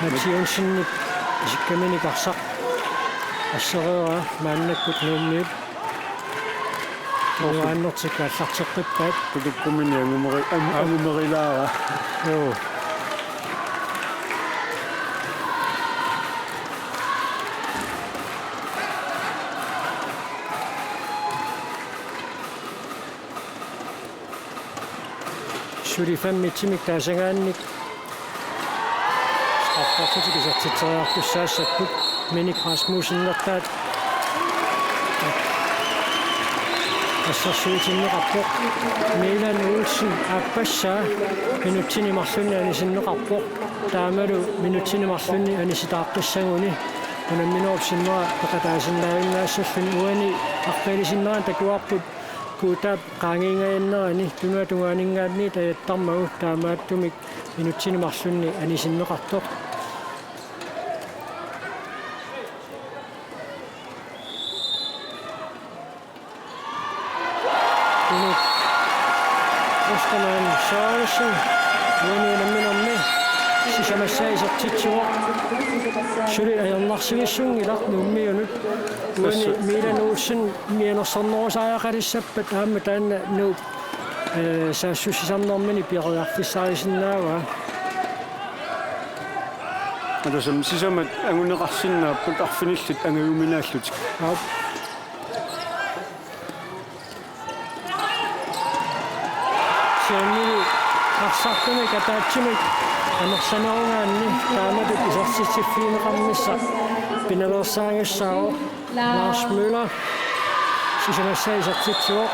Mats Johansenip isikkaminik arsaq assereeraa maannakkut Nuummiut. Nuannertik aallarteqqippaat. Qutukkuminni angumeri-, ang-, angumerilaara. Joo. Suli fem-itimik taasagaannik straffersutik isertitseriartussaassapput. Minik Rasmussenerpaat assersuitinneqarpoq. Milan Olsen aappassaa minutsini marlunni anisinneqarpoq. Taamalu minutsini marlunni anisitaaqqissaguni unamminerup sinnera peqataasinnaavinnaassalluni. Uani aqqilisinnerani takuarput Kuutaap qaangiingajannerani tunuata tungaaninngaanniit ajattarmagu, taamaattumik minutsini marlunni anisinneqartoq. Inuk Ostermann Sørensen uani unamminermi sisamassaa isertitsivoq. Suli ajornarsivissunngilaq Nuummiunut. Uani tassa Milan Olsen mianersornerusariaqalissappat aamma taanna Nuup, ee, saassussisarnermini periarfissarisinnaavaa. Tassami sisamat anguneqarsinnaapput arfinillit angajuminaallutik. Aap. Siamili arsartumik ataatsimik amerlanerugaanni taamatut isertitsiffigineqarnissaq pinaveersaagissaavoq. Lars Møller sisamassaa isertitsivoq.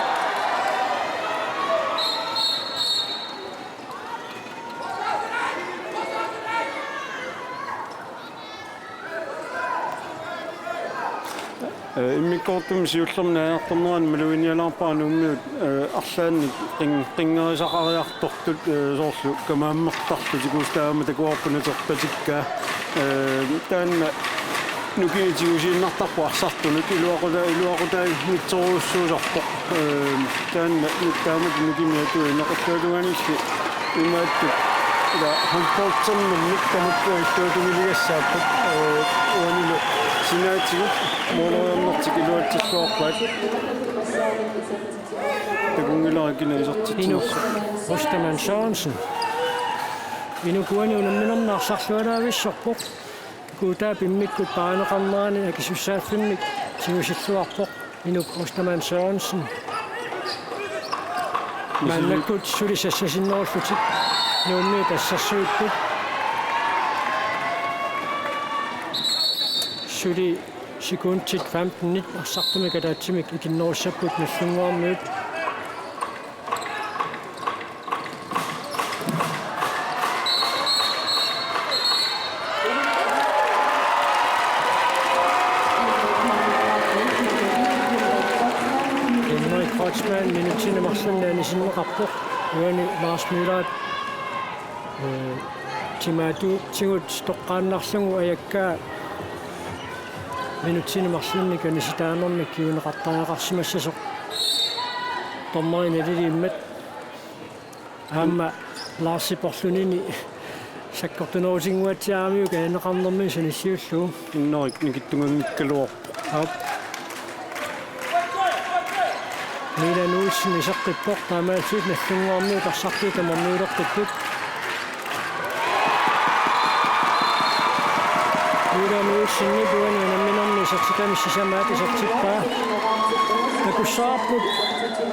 Ee, immikkoortumi siullermi naajartornerani maluginialaarpara Nuummiut, ee, arlaannik qin-, qinngerisaariartortut, ee, soorlu kamaammertarlutik, uus taama takuarput naterpatikkaa. Ee, taanna nukini tigusiinnartarpoq arsartunut iluaquta-, iluaqutaanngitsorujussuusarpoq. Ee, taanna nu-, taamatut nukimik atuineq illuatungaanilli imaattut ila håndboldernermik tamakku illuatungiligassaapput, ee, uanilu sinaatigut måleriarnertik iluatsilluarpaat. Takunngilara kina isertitsinersoq. Inuk Ostermann Sørensen. Inuk uani unamminermi arsarlualaavissorpoq. Kuutaap immikkut paarineqarnerani akisussaaffimmik tigusilluarpoq Inuk Ostermann Sørensen. Maannakkut suli sassasinnerullutik Nuummiut assersuipput. Suli sekundit femtenit arsartumik ataatsimik ikinnerussapput Nagdlunguarmiut. Henrik Kreutzmann minutsini marlunni anisinneqarpoq. Uani Lars Møller, ee, timaatigut toqqaannarlugu ajakkaa minutsini marlunni anisitaanermik kinguneqartariaqarsimassasoq. Dommeri naliliimmat. Aamma Larsip orlunini sakkortunerutinnguatsiaramiuk ajoqernermini sanilliullugu. Innerik nikittunganngikkaluarpoq. Aap. Milan Olsen iseqqippoq, taamaalillutik Nagdlunguarmiut arsartui tamarmiuleqqipput. Milan Olsenip uani unamminermi isertitami sisamaat isertippaa. Takussavarput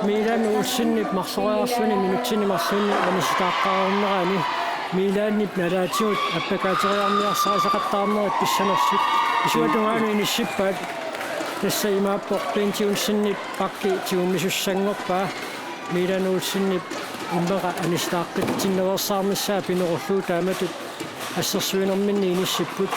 Milan Olsenip marloriarluni minutsini marlunni anisitaaqqaarunerani Milanip nalaatigut appakaateriarniarsarisaqattaarnerit pissanersut. Isuata tungaanut inissippaat. Tassa imaappoq Bent Jensenip pakki tigummisussanngorpaa. Milan Olsenip immaqa anisitaaqqitsinnaveersaarnissaa pinerullugu taamatut assersuinerminni inissipput.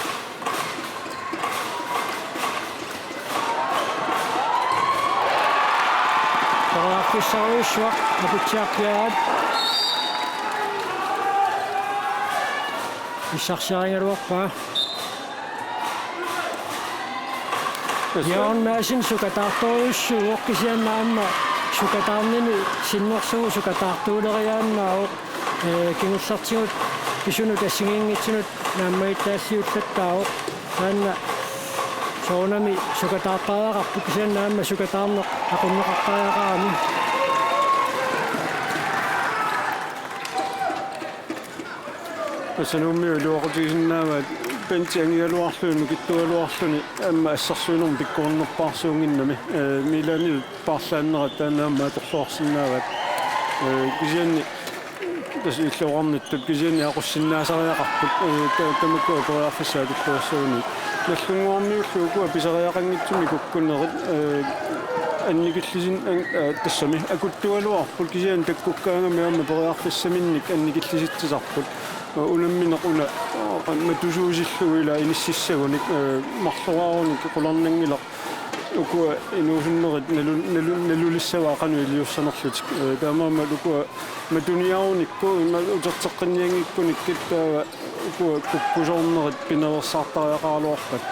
Periarfissarujussuaq Akutsiaq Piaat. Issarsiarigaluarpaa. Tassa. Jørgen Madsen sukataartorujussuuvoq kisianni aamma sukataarnini sinnerlugu sukataartuuleriaannaavoq. Ee, kingullertigut pisunut assigiinngitsunut naammagittaalliullattaavoq. Taanna soorunami sukataartariaqarpoq kisianni aamma sukataarneq aqunneqartariaqarami. Tassa Nuummiut iluaqutigisinnaavaat Bent angigaluarluni nukittugaluarluni aamma assersuinermut pikkorinnerpaarsuunnginnami, ee, Milanilu paarlaannerat taanna aamma atorluarsinnaavaat. Ee, kisianni tassa illoqarnittut kisianni aqussinnaasariaqarput, ee, ta-, tamakku periarfissaat tulluassaguni. Nagdlunguarmiullu ukua pisariaqanngitsumik kukkunerit, ee, annikillisin-, an-, ee, tassami akuttugaluarput kisianni takkukkaangami aamma periarfissaminnik annikillisitsisarput. Ee, unammineq una, ee, matusuusillugu ila inississagunik, ee, marloriarunik qularnanngilaq. Ukua inuusunnerit nalu-, nalu-, nalulissavaat qanoq iliussanerlutik. Ee, taamaammat ukua matuniarunikku, ima uterteqqinnianngikkunikkit taava ukua kukkusoornerit pinaveersaartariaqaraluarpat.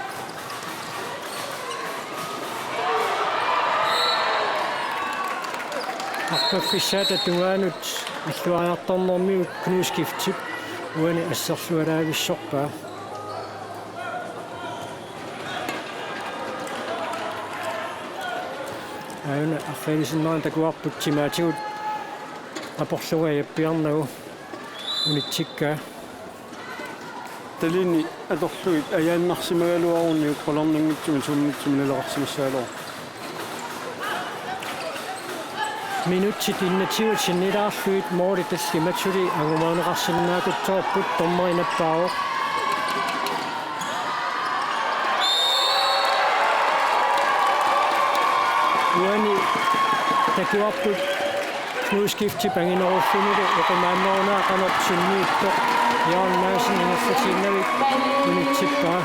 Arpaffissaata tungaanut illuariartornermigut Knud Skiftip uani assersualaavissorpaa. Aajuna arfinisinnerani takuarput timaatigut aporlugu ajappiarnagu unitsikkaa. Talini atorlugit ajaannarsimagaluaruni qularnanngitsumik suummitsumik naleqarsimassagaluarpoq. Minutsit enogtyve sinnilaarlugit måli tallimat suli angumerineqarsinnaakutsoorput, dommeri nappaavoq. Uani takuarput Knud Skiftip anginerullunilu oqimaannerunaa qanoq sinniippoq, Jørgen Madsen ingerlatiinnavik unitsippaa.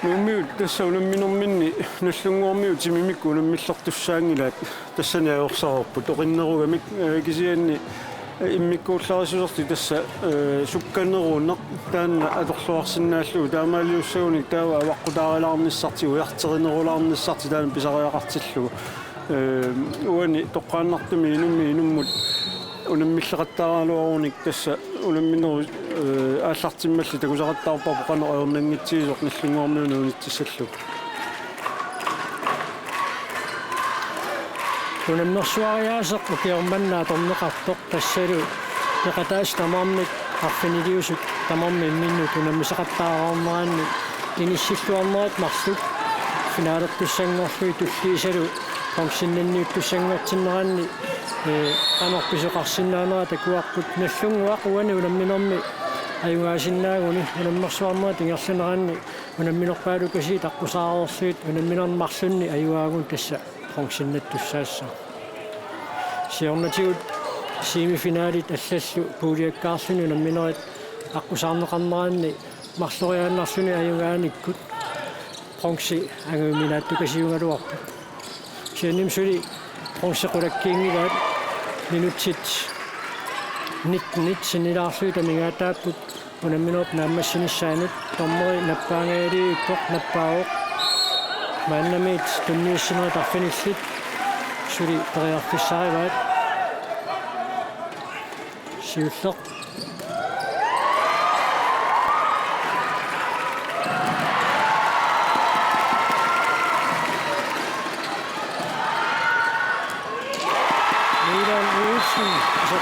Nuummiut tassa unamminerminni Nagdlunguarmiut timimikkut unammillertussaanngilaat tassani ajorsareerput oqinnerugamik, ee, kisianni, ee, immikkuullarissusertik tassa, ee, sukkaneruneq taanna atorluarsinnaallugu taamaaliussagunik taava avaqqutaarilaarnissartik ujarterinerulaarnissartik taanna pisariaqartillugu. Ee, uani toqqaannartumik inummit inummut unammilleqattaaraluarunik tassa unamminerup, ee, aallartimmalli takusaqattaarparput qanoq ajornanngitsigisoq Nagdlunguarmiunut unitsissallugu. Unammersuariaaseq ukioq manna atorneqartoq tassalu peqataasut tamarmik arfiniliusut tamarmik imminnut unammisaqattaaraarneranni inissilluarnerat marluk finalertussanngorlugit tulliusalu bronzennanniuttussanngortinneranni, ee, qanoq pisoqarsinnaanera takuarput. Nagdlunguaq uani unamminermi ajugaasinnaaguni unammersuarnerit ingerlaneranni unamminerpaalukasiit aqqusaareerlugit unamminermi marlunni ajugaagut tassa bronzennattussaassaaq. Siornatigut semifinalit allallu puuliakkaarluni unamminerit aqqusaarneqarneranni marloriaannarluni ajugaanikkut bronze anguminaattukasiugaluarput. Kisiannimi suli bronze qulakkiinngilaat, minutsit nittenit sinnilaarlugit amigaataapput unamminerup naammassinissaanut. Dommeri nappaangajaliivippoq, nappaavoq. Maannamiit tunniussinerit arfinillit suli periarfissarivaat. Siulleq.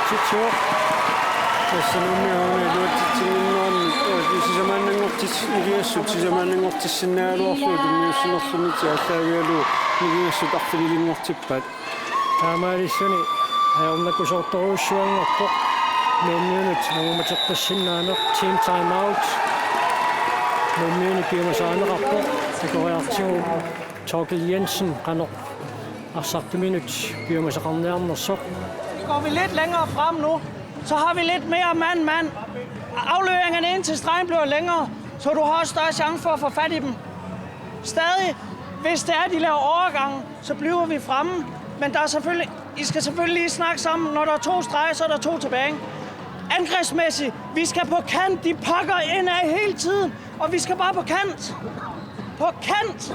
Titsivoq. Tassa Nuummiut una iluatsitsinnginnerani, eh, sisamaannanngortis-, nikingassut sisamaannanngortissinnaagaluarlugit tunniussinerlunnitik aallaavigalugu nikingassut arfinilinngortippaat. Taamaalilluni ajornakusoortorujussuanngorpoq Nuummiunut angummateqqissinnaaneq, team time out. Nuummiuni piumasarineqarpoq, takoriartigu Thorkild Jensen qanoq arsartuminut piumasaqarniarnersoq. Går vi lidt længere frem nu, så har vi lidt mere mand-mand. Afleveringerne ind til stregen bliver længere, så du har også større chance for at få fat i dem. Stadig, hvis det er, at de laver overgange, så bliver vi fremme. Men der er selvfølgelig, I skal selvfølgelig lige snakke sammen. Når der er to streger, så er der to tilbage. Angrebsmæssigt, vi skal på kant. De pakker ind af hele tiden, og vi skal bare på kant. På kant.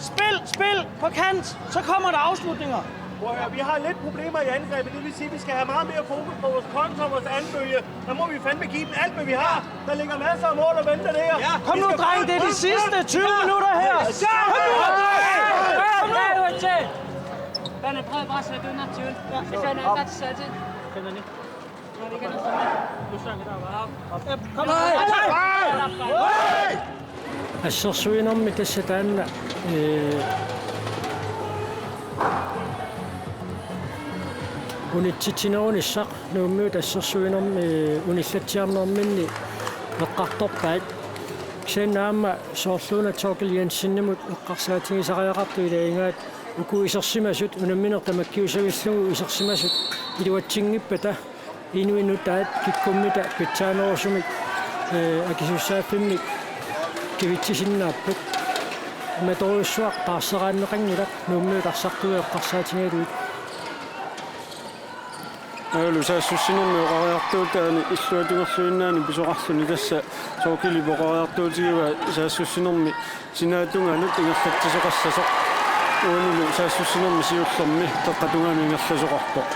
Spil, spil, på kant. Så kommer der afslutninger. Prøv at høre, vi har lidt problemer i angrebet. Det vil sige, at vi skal have meget mere fokus på vores kontra og vores anbølge. Der må vi fandme give dem alt, hvad vi har. Der ligger masser af mål og venter der. Ja. Kom nu, dreng, det er de sidste tyve minutter her. Ja. Kom nu. Kom nu. Kom nu. Kom nu. Kom nu. Kom nu. Kom nu. Kom nu. Kom nu. Kom nu. Kom nu. Assersuinermi tassa taanna, ee, unitsitsinerunissaq Nuummiut assersuinermi, ee, unillatsiarnerminni eqqartorpaat. Kisianni aamma soorluuna Thorkild Jensenimut eqqarsaatigisariaqartut ilagigaat uku isersimasut unammineq tamakkiusavillugu isersimasut iluatsinngippata inuit nutaat kikkummita pitsaanerusumik, ee, akisussaaffimmik kivitsisinnaapput. Imatorujussuaq taarseraanneqanngilaq Nuummiut arsartui eqqarsaatigalugit. Aajulu saassussinermi oqariartuutaani illuatungerluinnaani pisoqarluni tassa Thorkildip oqariartuutigivaa saassussinermi sinaatungaanut ingerlatsisoqassasoq. Uanilu saassussinermi siullermi qeqqata tungaanut ingerlasoqarpoq.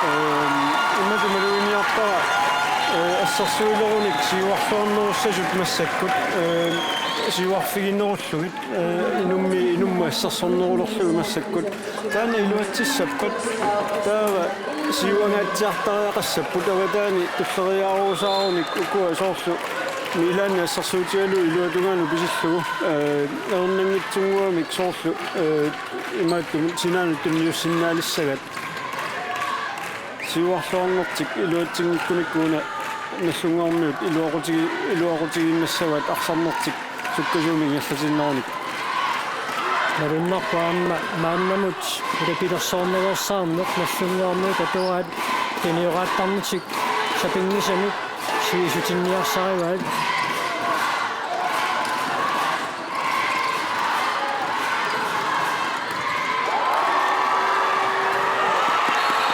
Ehm, imatut maluginiarpara, eh, assersuilerunik siuarluarnerussasut massakkut, eh, siuarfiginerullugit, eh, inummi-, inummut assersornerulerlugit massakkut. Taanna iluatsissappat, taava siuangaatsiartariaqassapput, avataani tulleriiaarusaarunik ukua soorlu Milaanni assersuutigalugu iluatungaanut pisillugu, eh, erninngitsinnguamik soorlu, eh, imaattumut sinaanut tunniussinnaalissagaat. Siuarluarnertik iluatsinngikkunikku una Nagdlunguarmiut iluaqutigi-, iluaqutigiinnassavaat arsarnertik sukkasuumik ingerlatinnerunik. Malunnarpoq aamma maannamut ulapilersoornaveersaarneq Nagdlunguarmiut atoraat tunioraattarnertik sapinngisamik sivisoqartinniarsarivaat.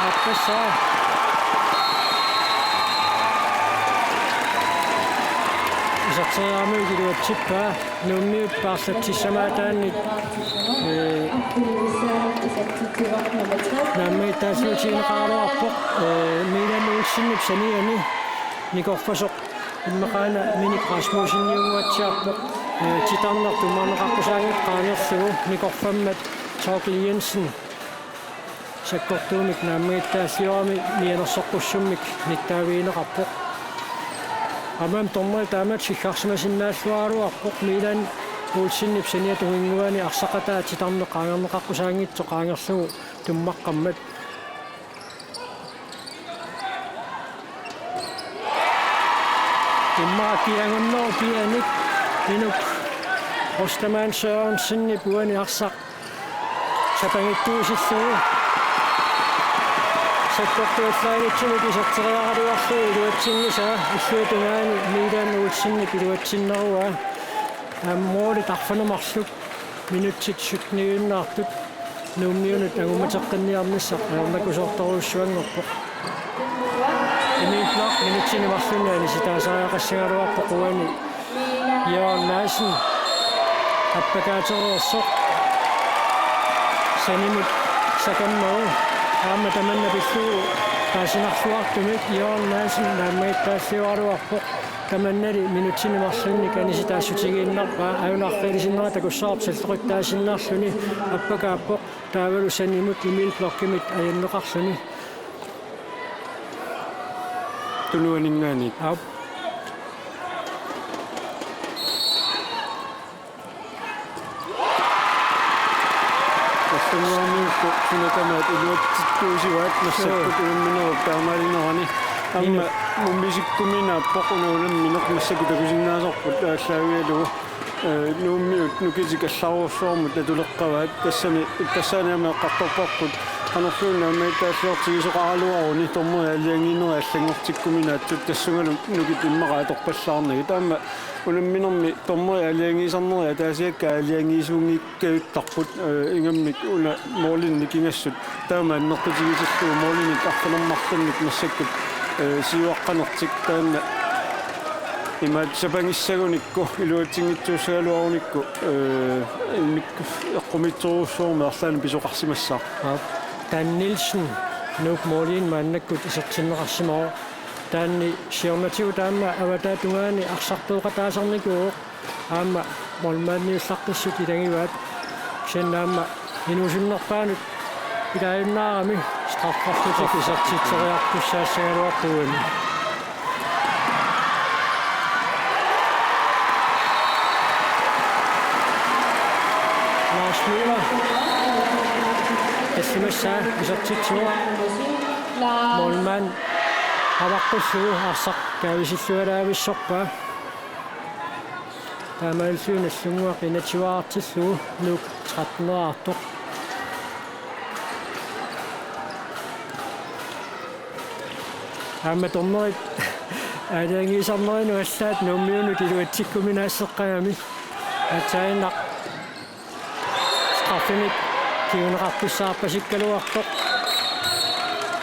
Appassaa. Iserteriaramiuk iluatsippaa, Nuummiut paarlatsissamaataannik, ee, naammagittaassuutigineqaraluarpoq, ee, Milan Olsenip saniani nikorfasoq immaqaana Minik Rasmusseniunnguatsiarpoq, ee, titarneq tummaanneqaqqusaanngitsoq qaangerlugu nikorfammat Thorkild Jensen sakkortuumik naammagittaalliorami mianersoqqussummik nittaavigineqarpoq. Aamma dommeri taamatut sikkarsimasinnaalluaraluarpoq Milan Olsenip saniata tunginnguani arsaqataa titarneq qaangerneqaqqusaanngitsoq qaangerlugu tummaqqammat. Immaqa kiagunnerup pianik Inuk Ostermann Sørensenip uani arsaq sapangittuusillugu sakkortuallaanngitsumik iserteriaraluarlugu iluatsinngitsoq illuatungaani Milan Olsenip iluatsinneruaa. Aamma målit arfineq-marluk minutsit sytteniunnaartut Nuummiunut angummateqqinniarnissaq ajornakusoortorujussuanngorpoq. Emil Bloch minutsini marlunni anisitaasariaqassagaluarpoq uani. Jørgen Madsen appakaatereersoq sanimut sakammagu aamma tamanna pillugu paasinarluartumik Jørgen Madsen naammagittaalliuaraluarpoq. Tamannali minutsini marlunni anisitaassutigiinnarpaa, ajunarfeelisinnera takussavarput salloqittaasinnaalluni appakaappoq taavalu sanimut Emil Blochimit ajanneqarluni. Tunuaninngaanniit. Aap. Tassungaarmiullu suna tamaat iluatsittuusivaat massakkut unamminerup taamaalinerani. Aamma Inuit. Mummisikkuminaappoq una unammineq massakkut takusinnaasorput aallaavigalugu. Ee, Nuummiut nukitik allarujussuarmut atuleqqavaat tassani, tassaani aamma eqqartorparput qanorluunniit aamma taalliortigisoqaraluaruni dommerit aalajangiinerit allanngortikkuminaatsut tassungalu nukit immaqa atorpallaarnagit. Aamma unamminermi dommerit aalajangiisarnerit ataasiakkaat aalajangiisuunngikkajuttarput, ee, ingammik una målinik ingassut taama annertutigitillugu målinik arfineq-marlunnik massakkut, ee, siuaqqanertik taanna imaattoq sapangissagunikku iluatsinngitsuussagaluarunikku, ee, immikkut eqqumiitsorujussuarmik arlaannik pisoqarsimassaaq. Aap. Dan Nielsen, Nuuk målinik maannakkut isertinneqarsimavoq. Taanna siornatigut aamma avataata tungaani arsartooqataasarnikuuvoq. Aamma målmandiullaqqissut ilagivaat. Kisianni aamma inuusunnerpaanut ilaajunnaarami straffeqarlutik isertitseriartussaassagaluarput uani. Lars Møller. Tallimassaa isertitsivoq. Målmand avaqqullugu arsaq kaavisillualaavissorpaa. Taamaalilluni Nagdlunguaq enogtyveartillugu Nuuk tretten-eraartoq. Aamma dommerit aalajangiisarnerinut allaat Nuummiunut iluatsikkuminaasseqqagami. Aatsaannaq straffemik kinguneqartussaarpasikkaluartoq.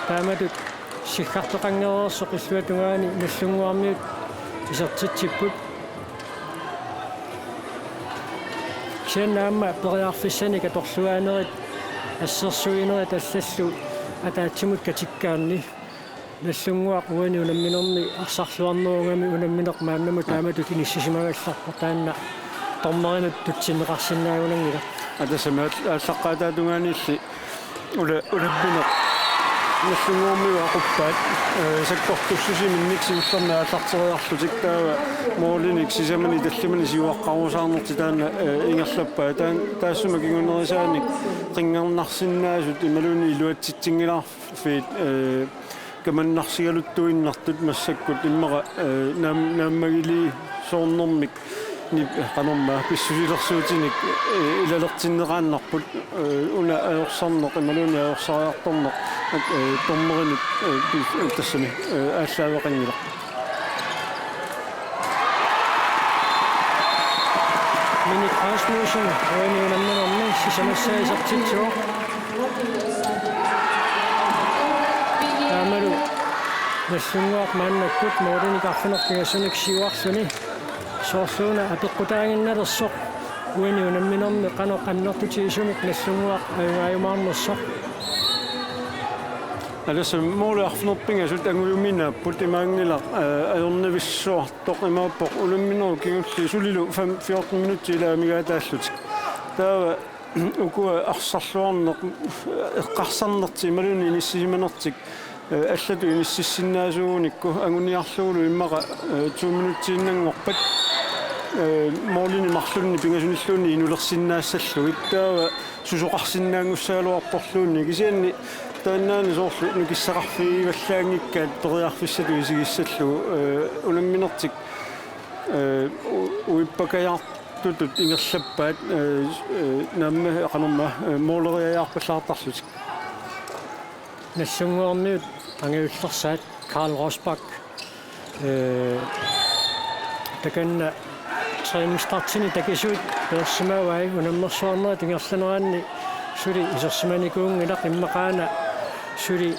Taamatut siggarteqanngereersoq illuatungaani Nagdlunguarmiut isertitsipput. Kisianni aamma periarfissanik atorluaanerit assersuinerit allallu ataatsimut katikkaanni. Nagdlunguaq uani unamminermi arsarluarnerugami unammineq maannamut taamatut inissisimagallarpoq taanna dommerinut tutsinneqarsinnaagunanngilaq. Aa, tassami aal-, aallaqqaataatungaaniilli una-, unammineq Nagdlunguarmiut aquppaat, ee, sakkortussusiminnik siullermik aallarteriarlutik taava målinik sisamanik tallimanik siuaqqarusaarnertik taanna, ee, ingerlappaat. Taan-, taassuma kingunerisaanik qinngarnarsinnaasut imaluunniit iluatsitsinngilaarfiit, ee, kamannarsigaluttuinnartut massakkut immaqa, ee, naam-, naammagiliisoornermik nip-, qanormaa pissusilersuutinik, ee, ilalertinneqaannarput, ee, una ajorsarneq imaluunniit ajorsariartorneq, ee, dommerinut, ee, pis-, ee, tassami, ee, aallaaveqanngilaq. Minik Rasmussen, uani unamminermi sisamassaa isertitsivoq. Taamalu Nagdlunguaq maannakkut målinik arfineq-pingasunik siuarluni. Soorluuna apeqqutaaginnalersoq uani unamminermi qanoq annertutigisumik Nagdlunguaq ajugaajumaarnersoq. Aa, tassa målit arfineq-pingasut angujuminaapput imaanngilaq, ee, ajornavissuartoq imaappoq unamminerup kingulliit sulilu fem-, fjorten minutsit ilaat amigaataallutik. Taava ukua arsarluarneq, eqqarsarnertik imaluunniit inissisimanertik, ee, allatut inississinnaasuugunikku anguniarlugulu immaqa, ee, to minutsiinnanngorpat, ee, målinik marlunnik pingasunilluunniit inulersinnaassallugit. Taava susoqarsinnaanngussagaluarporluunniit kisianni taannaani soorlu nukissaqarfigivallaanngikkaat periarfissatut isigissallugu, ee, unamminertik, ee, u-, uippakajaartutut ingerlappaat, ee, ee, naamma qanormaa, ee, måleriajaarpallaartarlutik. Nagdlunguarmiut angajullersaat Karl Rosbach, ee, takanna træningsstartini takisuut peersimavai unammersuarnerit ingerlaneranni suli isersimanikuunngilaq immaqaana suli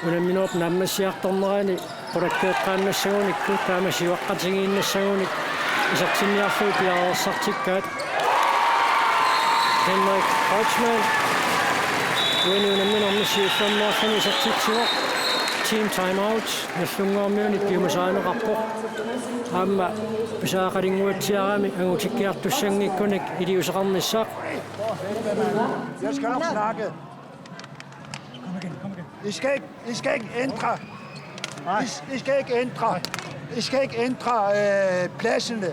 unamminerup naammassiartornerani qulakkeeqqaannassagunikku taama siuaqqatigiinnassagunik isertinniarlugu piareersartikkaat. Henrik Kreutzmann uani unamminermi siullermeerluni isertitsivoq. Team timeout Nagdlunguarmiunit piumasarineqarpoq. Aamma pisariaqalersinnaatsiarami angutikkiartussanngikkunik iliuuseqarnissaat. Jeg skal nok snakke. I skal ikke, I skal ikke ændre. I, I skal ikke ændre, I skal ikke ændre øh, pladserne.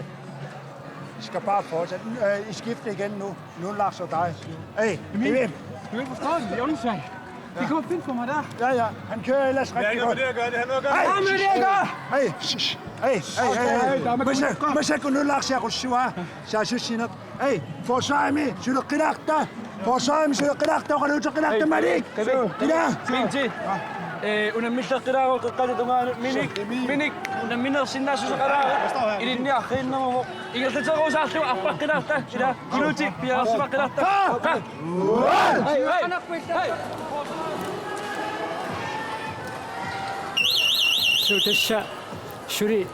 I skal bare fortsætte. Øh, I skifter igen nu. Nu Lars og dig. Hey, Emil. Du kan ikke forstå det, det er åndssvagt. De kommer og finder på mig der. Ja, ja. Han kører ellers rigtig godt. Det er ikke det, jeg gør. Det har noget at gøre. Hey, hvad er det, jeg gør? Hey, shh, shh. Hey, hey, hey, hey. Masako, Masako, nu Lars, jeg kunne sige, så jeg synes, Hey, forsøg med, så du kræfter. Forsøg med, så du kræfter, og du tager kræfter, Marik. Kina. Pinti. Eh, una milla kræfter, og kræfter, du har minik. Minik. Una minna sinna, så kræfter. Ilinni akhiinnamu. Iga tæt og salt, du har kræfter. Kina. Kuluti, pia, så kræfter. Hey, hey. Hey. Suu tassa suli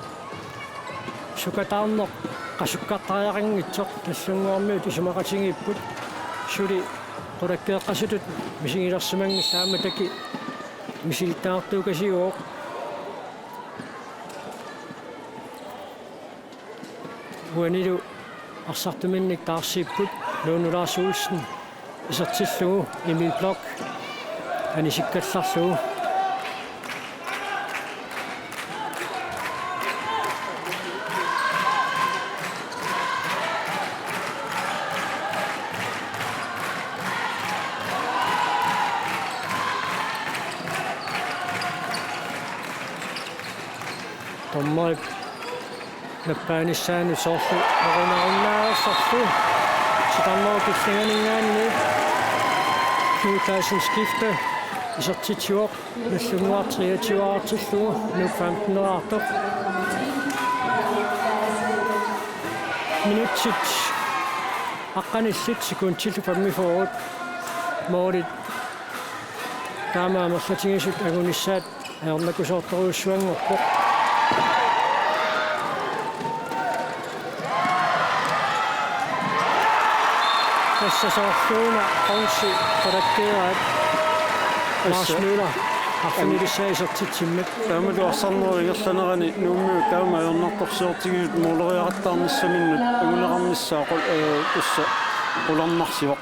sukataarneq qasukkartariaqanngitsoq Nagdlunguarmiut isumaqatigiipput, suli qulakkeeqqasutut misigilersimanngillat, aamma takuuk misilittagartuukasiuvoq. Uanilu arsartuminnik taarsiipput, Nuunu Lars Olsen isertillugu, Emil Bloch anisikkallarlugu. Dommerip nappaanissaanut soorlu oqinarunnaarsorlu. Sitarnerup killinganinngaanniit Knud Clausen skifte isertitsivoq, Nagdlunguaq treogtyve-artillugu, Nuuk femten-eraartoq. Minutsit aqqanillit, sekundillu femogfyrre. Målit taama amerlatigisut angunissaat ajornakusoortorujussuanngorpoq. Tassa soorluuna qonsi qulakkeeraat. Lars Møller arfinilissaa isertitsimmat. Taamatut arsarnerup ingerlanerani Nuummiut taama ajornartorsiortigisut måleriaqattaarnissaminnut anguneqarnissaa qul-, eh, tassa qularnarsivoq.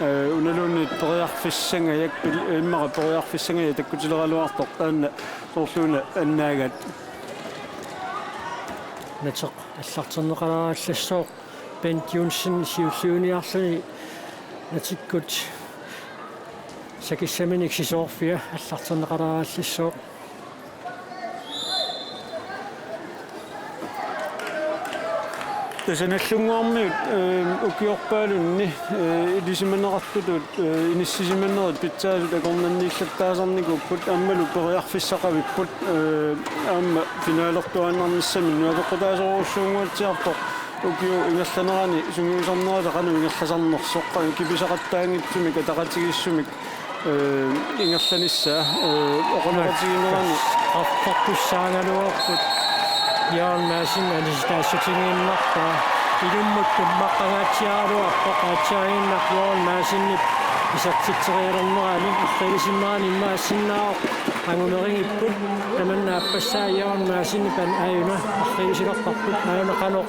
Eh, unaluunniit periarfissangajak pil-, immaqa periarfissangajak takkutileraluartoq taanna soorluuna annaagaat. Nateq allarterneqalerallassooq, Bent Johnsen siulliuniarluni natikkut sakissaminik sisoorfia allarterneqalerallassooq. Tassa Nagdlunguarmiut, eh, ukiorpaalunni, eh, ilisimaneqartutut, eh, inissisimanerit pitsaasut akornanniillattaasarnikuupput, aammalu periarfissaqavipput, eh, aamma finalertuaannarnissaminnut apeqqutaasorujussuunnguatsiarpoq ukiup ingerlanerani sungiusarnerata qanoq ingerlasarnersoq, qanoq kipisaqattaanngitsumik ataqatigiissumik, eh, ingerlanissaa, eh, oqaloqatiginerani. Straffertussaagaluarput, Jørgen Madsen anisitaassutigininnarpaa. Ilummut tummaqqangaatsiaraluarpoq, aatsiariinnaq Jørgen Madsenip isertitserialernerani, arriilisinnerani immaqa assinnaavoq, angumerigipput, tamanna aappassaa Jørgen Madsenip an-, aajuna arriilisilerparput, aajuna qanoq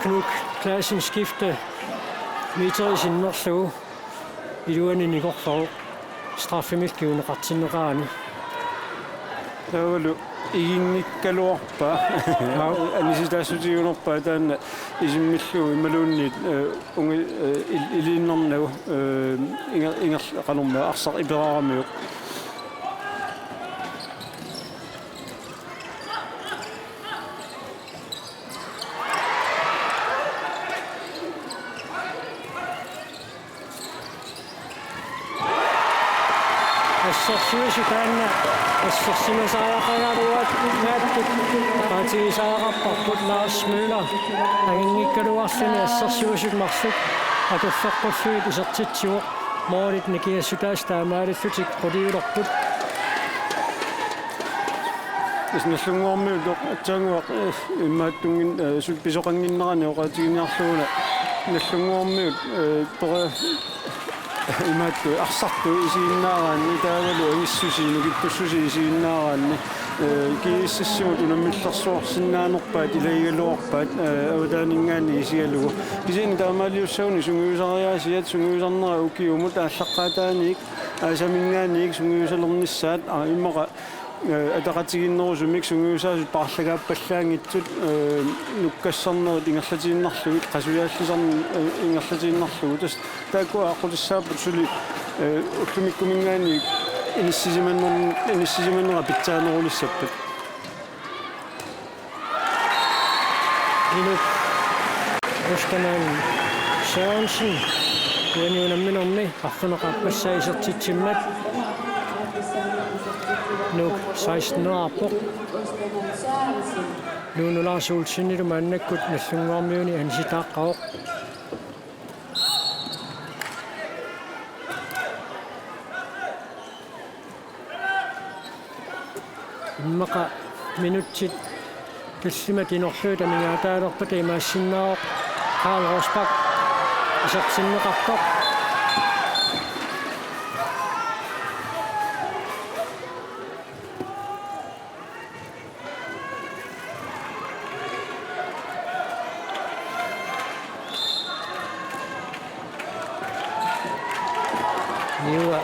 Knud Clausen skifte meteri sinnerlugu iluani nikorfaru straffemik kinguneqartinneqarani. Taavalu iginngikkaluarpaa. Aap. Anisitaassutigiunerpaa taanna isimmillugu imaluunniit, eh, ungi-, eh, il-, iliinnarnagu, eh, inger-, inger-, qanormaa arsaq iperaramiuk. Assersuisut taanna assersimasariaqagaluarput, oqaatigisariaqarparput, Lars Møller anginngikkaluarluni assersuisut marluk atorfeqqullugit isertitsivoq, målit nikingassutaasut taamaalillutik quliulerput. Tassa Nagdlunguarmiut aatsaannguaq, eh, imaattunngin-, eh, sut pisoqannginnerani oqaatiginiarluguna Nagdlunguarmiut, eh, pere-, imaattoq arsartut isiginnaaraanni taavalu angissusii nukittussusii isiginnaaraanni, eh, GSS-imut unammillersuarsinnaanerpaat ilagigaluarpaat, eh, avataaninngaanniit isigalugu. Kisianni taamaaliussaguni sungiusariaasiat sungiusarnera ukiumut aallaqqaataaniit aasaminngaanniit sungiusalernissaat, aa, immaqa Ee, ataqatigiinnerusumik sungiusaasut paarlagaappallaanngitsut, ee, nukkassarnerit ingerlatiinnarlugit, qasujaallissarnerit, ee, ingerlatiinnarlugu. Tassa taakku aqqutissaapput suli, ee, ullumikkuminngaanniit inissisimaner-, inissisimanera pitsaanerulissappat. Inuk Ostermann Sørensen, uani unamminermi arfineq-aappassaa isertitsimmat Nuuk seksten-erarpoq. Nuunu Lars Olsenilu maannakkut Nagdlunguarmiuni anisitaaqqavoq. Immaqa minutsit tallimat inorlugit amigaataalerpata imaassinnaavoq Karl Rosbach isertinneqartoq. Niua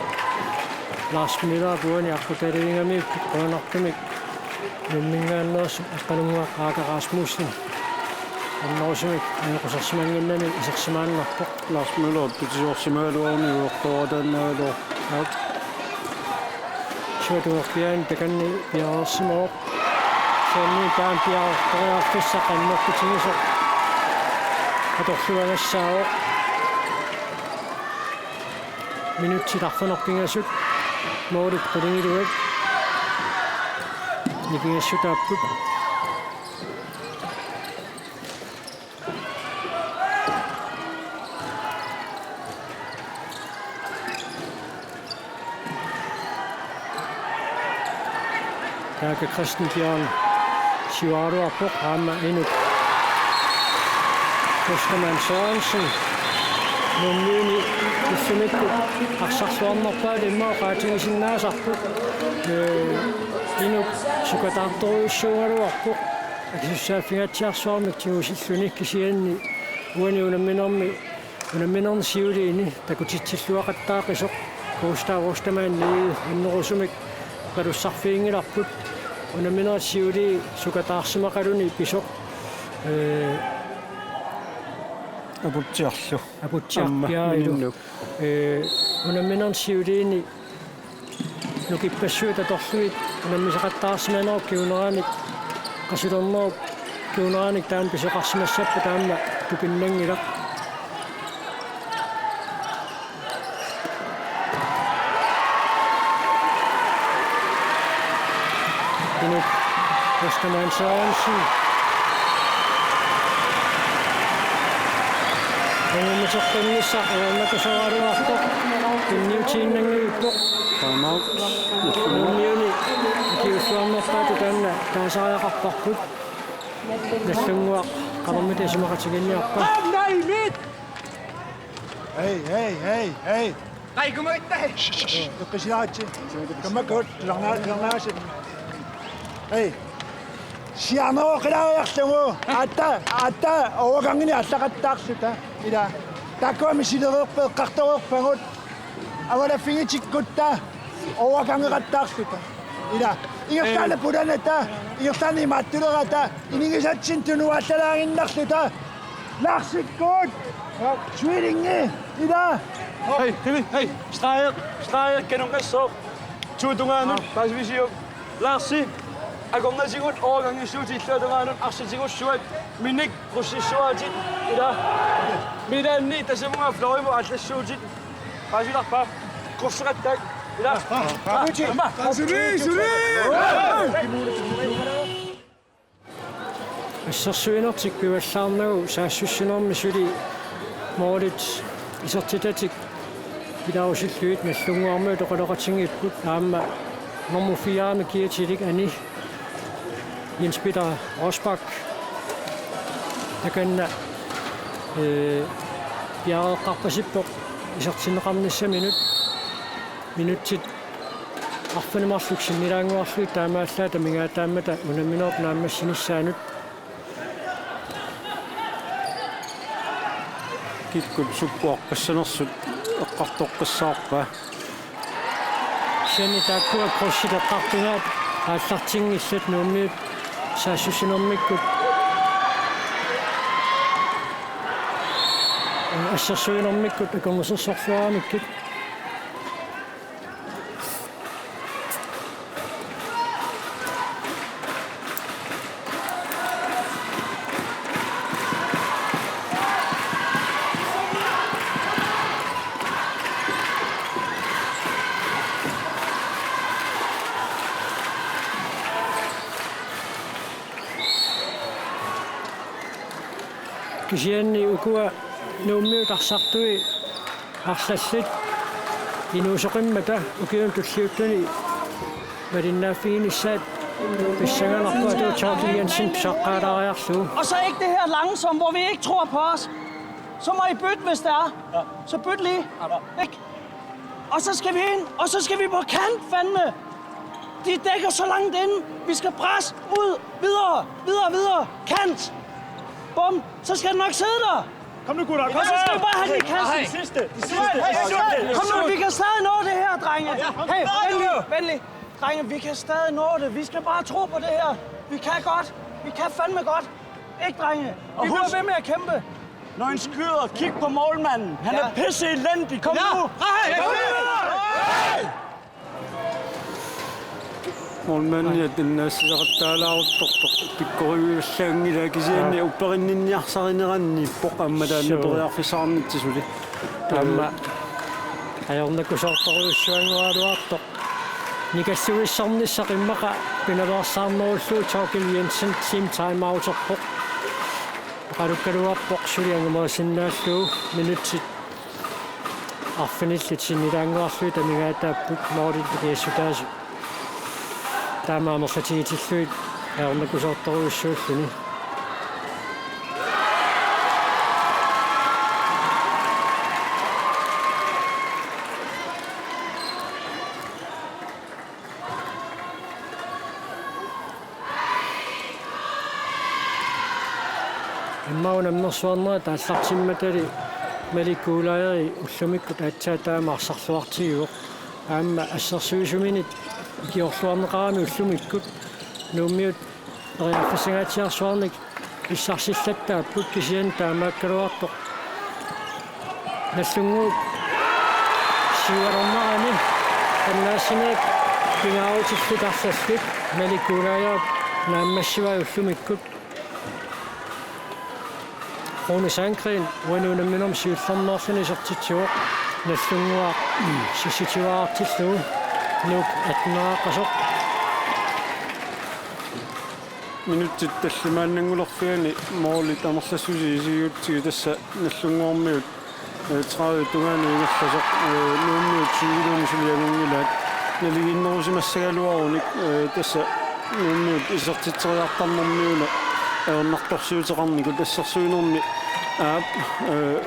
Lars Møller uani aqqutaalivigamiuk qujanartumik Nuumminngaanneersoq Aqqalunnguaq Aake Rasmussen annerusumik anneqqusersimannginnami isersimaannarpoq. Lars Møller pitisoorsimagaluaruni uertoorataannagaluarpoq. Aap. Suatuerpiaani takanni piareersimavoq. Kisianni taanna piareertoriarfissaq annertutigisoq atorluagassaavoq. Minutsit arfineq-pingasut målit qulingiluat nikingassutaapput. Taakku Kristenbjørn siuaraluarpoq aamma Inuk Ostermann Sørensen. Nuummiuni ullumikkut arsarluarnerpaat immaqa oqaatigisinnaasarput. Ee, Inuk sukataartorujussuugaluarpoq. Akisussaaffigaatsiarsuarmik tigusilluni kisianni uani unamminermi unamminerni siuliini takutitsilluaqattaaqisoq Gustav Ostermann annerusumik oqalussarfiginngilarput. Unamminerata siulii sukataarsimaqaluni pisoq, ee, Aputsiarlu. Aputsiarpiaalu. Aamma mininnuk. Ee, unamminerni siuliini nukippassuit atorlugit unammisaqattaarsimanerup kinguneranit, qasulernerup kinguneranit taanna pisoqarsimassappat taanna tupinnanngilaq. Inuk Ostermann Sørensen. Angummisoqqinnissaq ajornakusoraluarpoq. Tunniutiinnanngilaq. Timeout. Nuummiuni ikiuussuarnerpaatut taanna taasariaqarparput. Nagdlunguaq qanormita isumaqatigiinniarpa? Hey, hey, hey, hey. Qai, kumagitta. Shh, shh, shh. Eqqisilaatsi. Kammakkut, tusarnaa-, tusarnaasi. Hey. Siarneruoqqilaariarlugu. Atta, atta, overgangini allaqattaarluta. Ila. Taakkua misilereerput, eqqartoreerpagut. Avalaffigitikkuttaaq. Overgangeqattaarluta. Ila. Ingerlaannaq pulanata. Ingerlaannaq imaattulerata. Inigisatsinnik tunuaallaalaaginnarluta. Larsikkut. Svilingi. Ila. Hej, Kevin, hej. Streger, streger, kanungassooq. Tuutungaanut, paasivisiuk. Larsi, akornatigut, overgangissuutit illuatungaanut, arsatigussuat, minik, russissuaatit, ila. Milaanni, tasamunga, florimut, aallassuutit. Paasilarpa, kurseqattaaq, ila. Suli, suli! Assersuinertik pivallaarnagu saassussinermi suli målit isertitatik pilaarusillugit Nagdlunguarmiut oqaloqatigiipput aamma nummer fire-mi kiatilik ani Jens Peter Rosbach takanna, ee, piareeqqarpasippoq isertinneqarnissaminut minutsit arfineq-marluk sinnilaannguarlugit taamaallaat amigaataammata unamminerup naammassinissaanut. Kikkut sukkuaqqissanersut eqqartoqqissaarpa? Kisianni taakkua krydsit eqqartugaat Aallartinngillat Nuummiut saassussinermikkut, assersuinermikkut akornusersorluaramikkit. Kisianni ukua Nuummiut arsartui arlallit inuusoqimmata ukiuni tulliuttuni malinnaaffiginissaat pissanganarpoq, atuutsooq Jensen pisaqqaalaariarlugu. Og så ikke det her langsomt, hvor vi ikke tror på os. Så må I bytte, hvis det er. Ja. Så byt lige. Ja. Ikke? Og så skal vi ind, og så skal vi på kant, fandme. De dækker så langt ind. Vi skal presse ud, videre, videre, videre. Kant. Bum. Så skal den nok sidde der. Kom nu, gutter. Kom så skal vi bare have den i kassen. De sidste. De sidste. Kom nu, vi kan stadig nå det her, drenge. Hey, venlig, venlig. Drenge, vi kan stadig nå det. Vi skal bare tro på det her. Vi kan godt. Vi kan fandme godt. Ikke, drenge? Vi bliver ved med at kæmpe. Når en skyder, kig på målmanden. Han er pisse elendig. Kom nu. Målmandi atinnassisaqattaalaaruttortoq pikkoriuallaanngilaq, kisianni upperinninniarsarineranniippoq aamma taanna periarfissaqarnitsi suli. Aamma ajornakusoortorujussuanngoraluartoq. Nikalluissarnissaq immaqa pinaveersaarnerullugu Thorkild Jensen team timeouterpoq. Oqalukkaluarpoq suli angumerissinnaallugu, minutsit arfinillit sinnilaannguarlugit amigaataapput målit niassutaasut. Taama amerlatigitillugit ajornakusoortorujussuulluni. Immaqa unammersuarnerat aallartimmatali Malik Kuulajeri ullumikkut aatsaat taama arsarluartigivoq. Aamma assersuisuminit ikiorluarneqarami ullumikkut Nuummiut periarfissangaatsiarsuarnik pissarsillattaapput, kisianni taamaakkaluartoq Nagdlunguup siuarnerani annaassinerit pingaarutillit arlallit Malik Kuulajarip naammassivai ullumikkut. Rune Sandgreen uani unamminermi siullermeerluni isertitsivoq, Nagdlunguaq sissitivaartillugu, Nuuk atteneraqqasoq. Minutsit tallimaannanngulerfianni målit amerlassuseq isigigutsigit tassa Nagdlunguarmiut, eh, tredive tungaanut ingerlasoq, eh, Nuummiut tyve-luni suli angunngilaat. Naligiinnerusimassagaluarunik, eh, tassa Nuummiut isertitseriartarnermi una ajornartorsiuteqarnikut, assersuinermi aap, eh,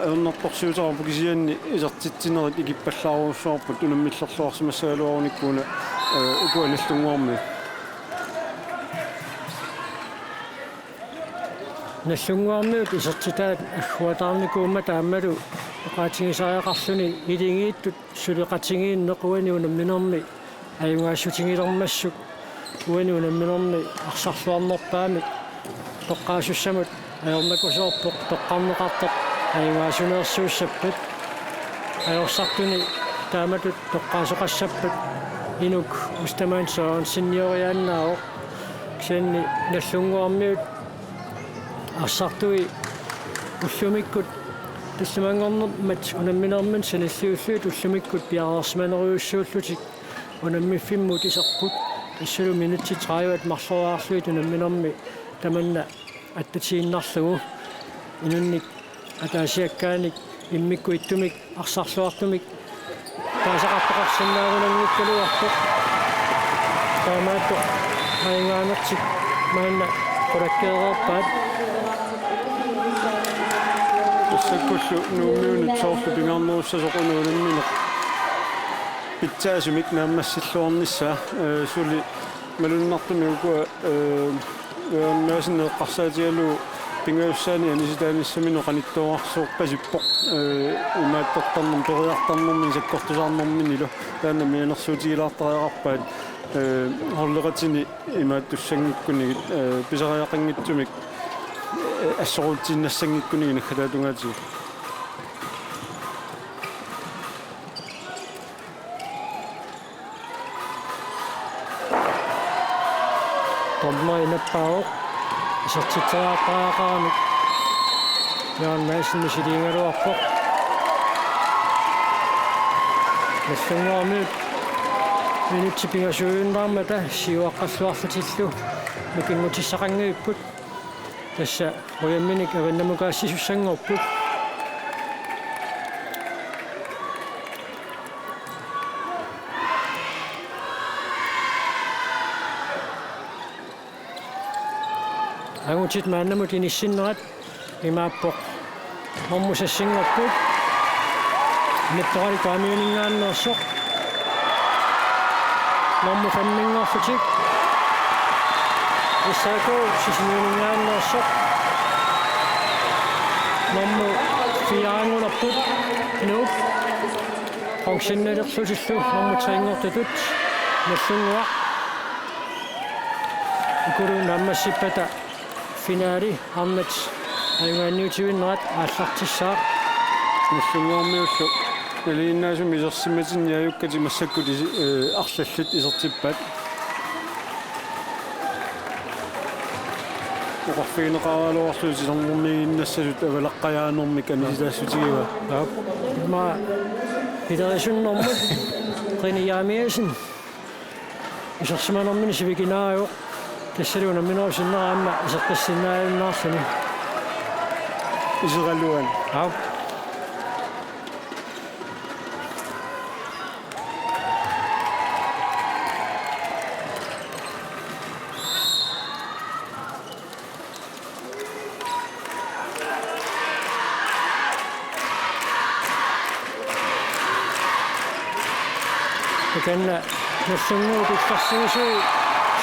ajornartorsiuteqarpoq, kisianni isertitsinerit ikippallaarujussuarput unammillerluarsimassagaluarunikkut una, eh, ukua Nagdlunguarmiut. Nagdlunguarmiut isertitaat agguataarnikuummata aammalu oqaatigisariaqarluni iligiittut suleqatigiinneq uani unamminermi ajugaassutigilermassuk, uani unamminermi arsarluarnerpaamik toqqaasussamut ajornakusoorpoq toqqarneqartoq ajugaasuneersuussappat. Ajorsartuni taamatut toqqaasoqassappat Inuk Ostermann Sørensenioriaannaavoq. Kisianni Nagdlunguarmiut arsartui ullumikkut tallimanngornermat unamminermini sanilliullugit ullumikkut piareersimanerujussuullutik unammiffimmut iserput. Tassalu minutsit tredive marloriarlugit unamminermi tamanna attatiinnarlugu. Inunnik ataasiakkaanik immikkut ittumik arsarluartumik taasaqartoqarsinnaanngikkaluarpoq. Taamaattoq ajugaanertik maanna qulakkeereerpaat. Tassakkullu Nuummiunut soorlu pingaarnerussasoq una unammineq pitsaasumik naammassilluarnissaa, eh, suli malunnartumik ukua, eh, ujarnaasineq eqqarsaatigalugu pingajussaanik anisitaanissaminut qanittooqqasorpasippoq, eh, imaattortarnermik, periartarnermik, sakkortusaarnerminilu taanna mianersuutigilaartariaqarpaat. Ee, holdeqatini imaattussanngikkuni, ee, pisariaqanngitsumik, ee, assoruutsiinnassanngikkunigit naggataata tungaatigut. Dommeri nappaavoq. Isertitseriarpariaqarami Jørgen Madsen misiliigaluarpoq. Nagdlunguarmiut minutsit pingasuujuinnarmata siuaqqalluarlutillu nukinngutissaqanngivipput. Tassa ujamminik avannamukaassisussanngorput. Angutit maannamut inissinnerat imaappoq: normu seks-inngorput Nippon Rally K M-iuningaanneersoq, normu fem-inngorlutik S A K Sisimiuningaanneersoq, normu fire-inngulerput Nuuk, bronzenilerlutillu normu tre-nngortutut Nagdlunguaq. Ukulu naammassippata finaali arnat ajugaanniutivinnerat aallartissaaq. Nagdlunguarmiullu nalinginnaasumik isersimatinni ajukkatik massakkut isi-, ee, arlallit isertippaat. Oqarfigineqaraluarlugu titarnermiiginnassasut avalaqqajaanermik anisitaassutigivaat. Aap. Ima pilerisunnermut René Jeremiassen isersimanermini sivikinaarivoq. Tassalu unamminerup sinnera aamma iseqqissinnaajunnaarluni. Iseraluan. Aap. Takanna Nagdlunguup illersuisui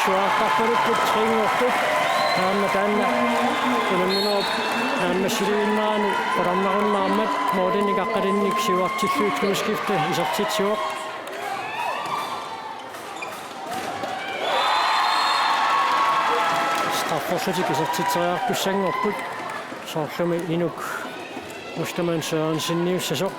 suaartarpalukkut tre-nngorput. Taanna taanna unamminerup naammassilivinnerani qularnarunnaarmat målinik aqqalinnik siuartillugit skifte isertitsivoq. Strafferlutik isertitseriartussanngorput, soorlumi Inuk Ostermann Sørenseniussasoq.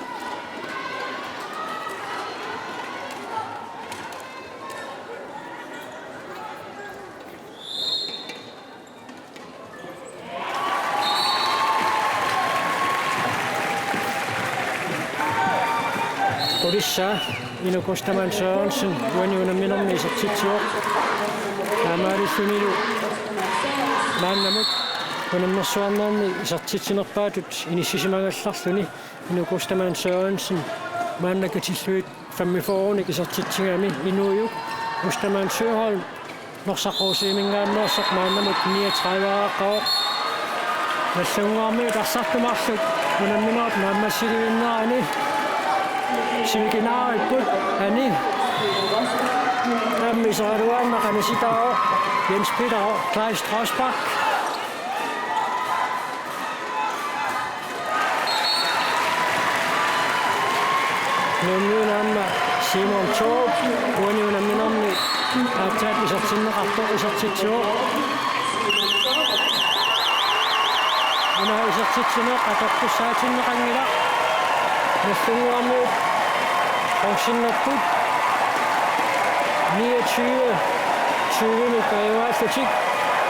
Qulissaa Inuk Ostermann Sørensen uani unamminermi isertitsivoq. Taamaalillunilu maannamut unammersuarnermi isertitsinerpaatut inissisimagallarluni Inuk Ostermann Sørensen maanna katillugit femogfyrrenik isertitsigami inuujuk Ostermann Søholm Norsaq Rosingiminngaanneersoq maannamut niogtredive-aaqqavoq. Nagdlunguarmiut arsartumarluk unamminerup naammassilivinnerani sivikinaaripput, ani aamma iseraluarnaq anisitaavoq Jens Peter Kleist Rosbach. Nuummiuna aamma Simon Thorup uani unamminermi aatsaat isertinneqartoq isertitsivoq. Una isertitsineq atortussaatinneqanngilaq. Nagdlunguarmiut bronzenerput niogtyve tyvemik periuaallutik.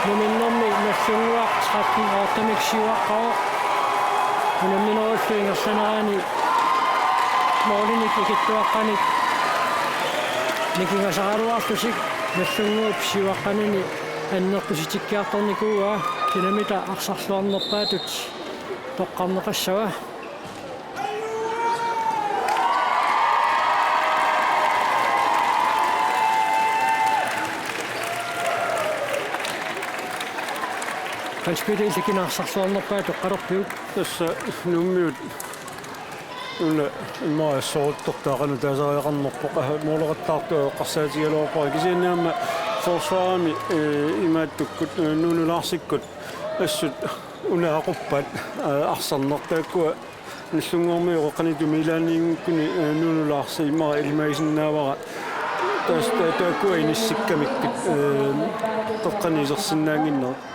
Numinnermi Nagdlunguaq tretten ottemik siuaqqavoq. Unamminerullu ingerlanerani målinik ikittuaqqanik nikingasaraluarlutik Nagdlunguup siuaqqanini annertusitikkiartornikuuaa. Dynamit arsarluarnerpaatut toqqarneqassava. Hans Peter, illit kina arsarluarnerpaat toqqalerpiuk? Tassa Nuummiut una immaqa assoruttortaa qanoq taasariaqarnerpoq, aha, måleqattaartoq eqqarsaatigigaluarpara, kisianni aamma forsvarimi, ee, imaattukkut, ee, Nuunu Larsikkut assut una aquppat, ee, arsarneq, taakkua Nagdlunguarmiut qanoq tumiilaanniinngikkuni, ee, Nuunu Larsi immaqa ilimagisinnaavara Taas-, ta-, taakkua inissikkamikkit, ee, qeqqani isersinnaannginnerat.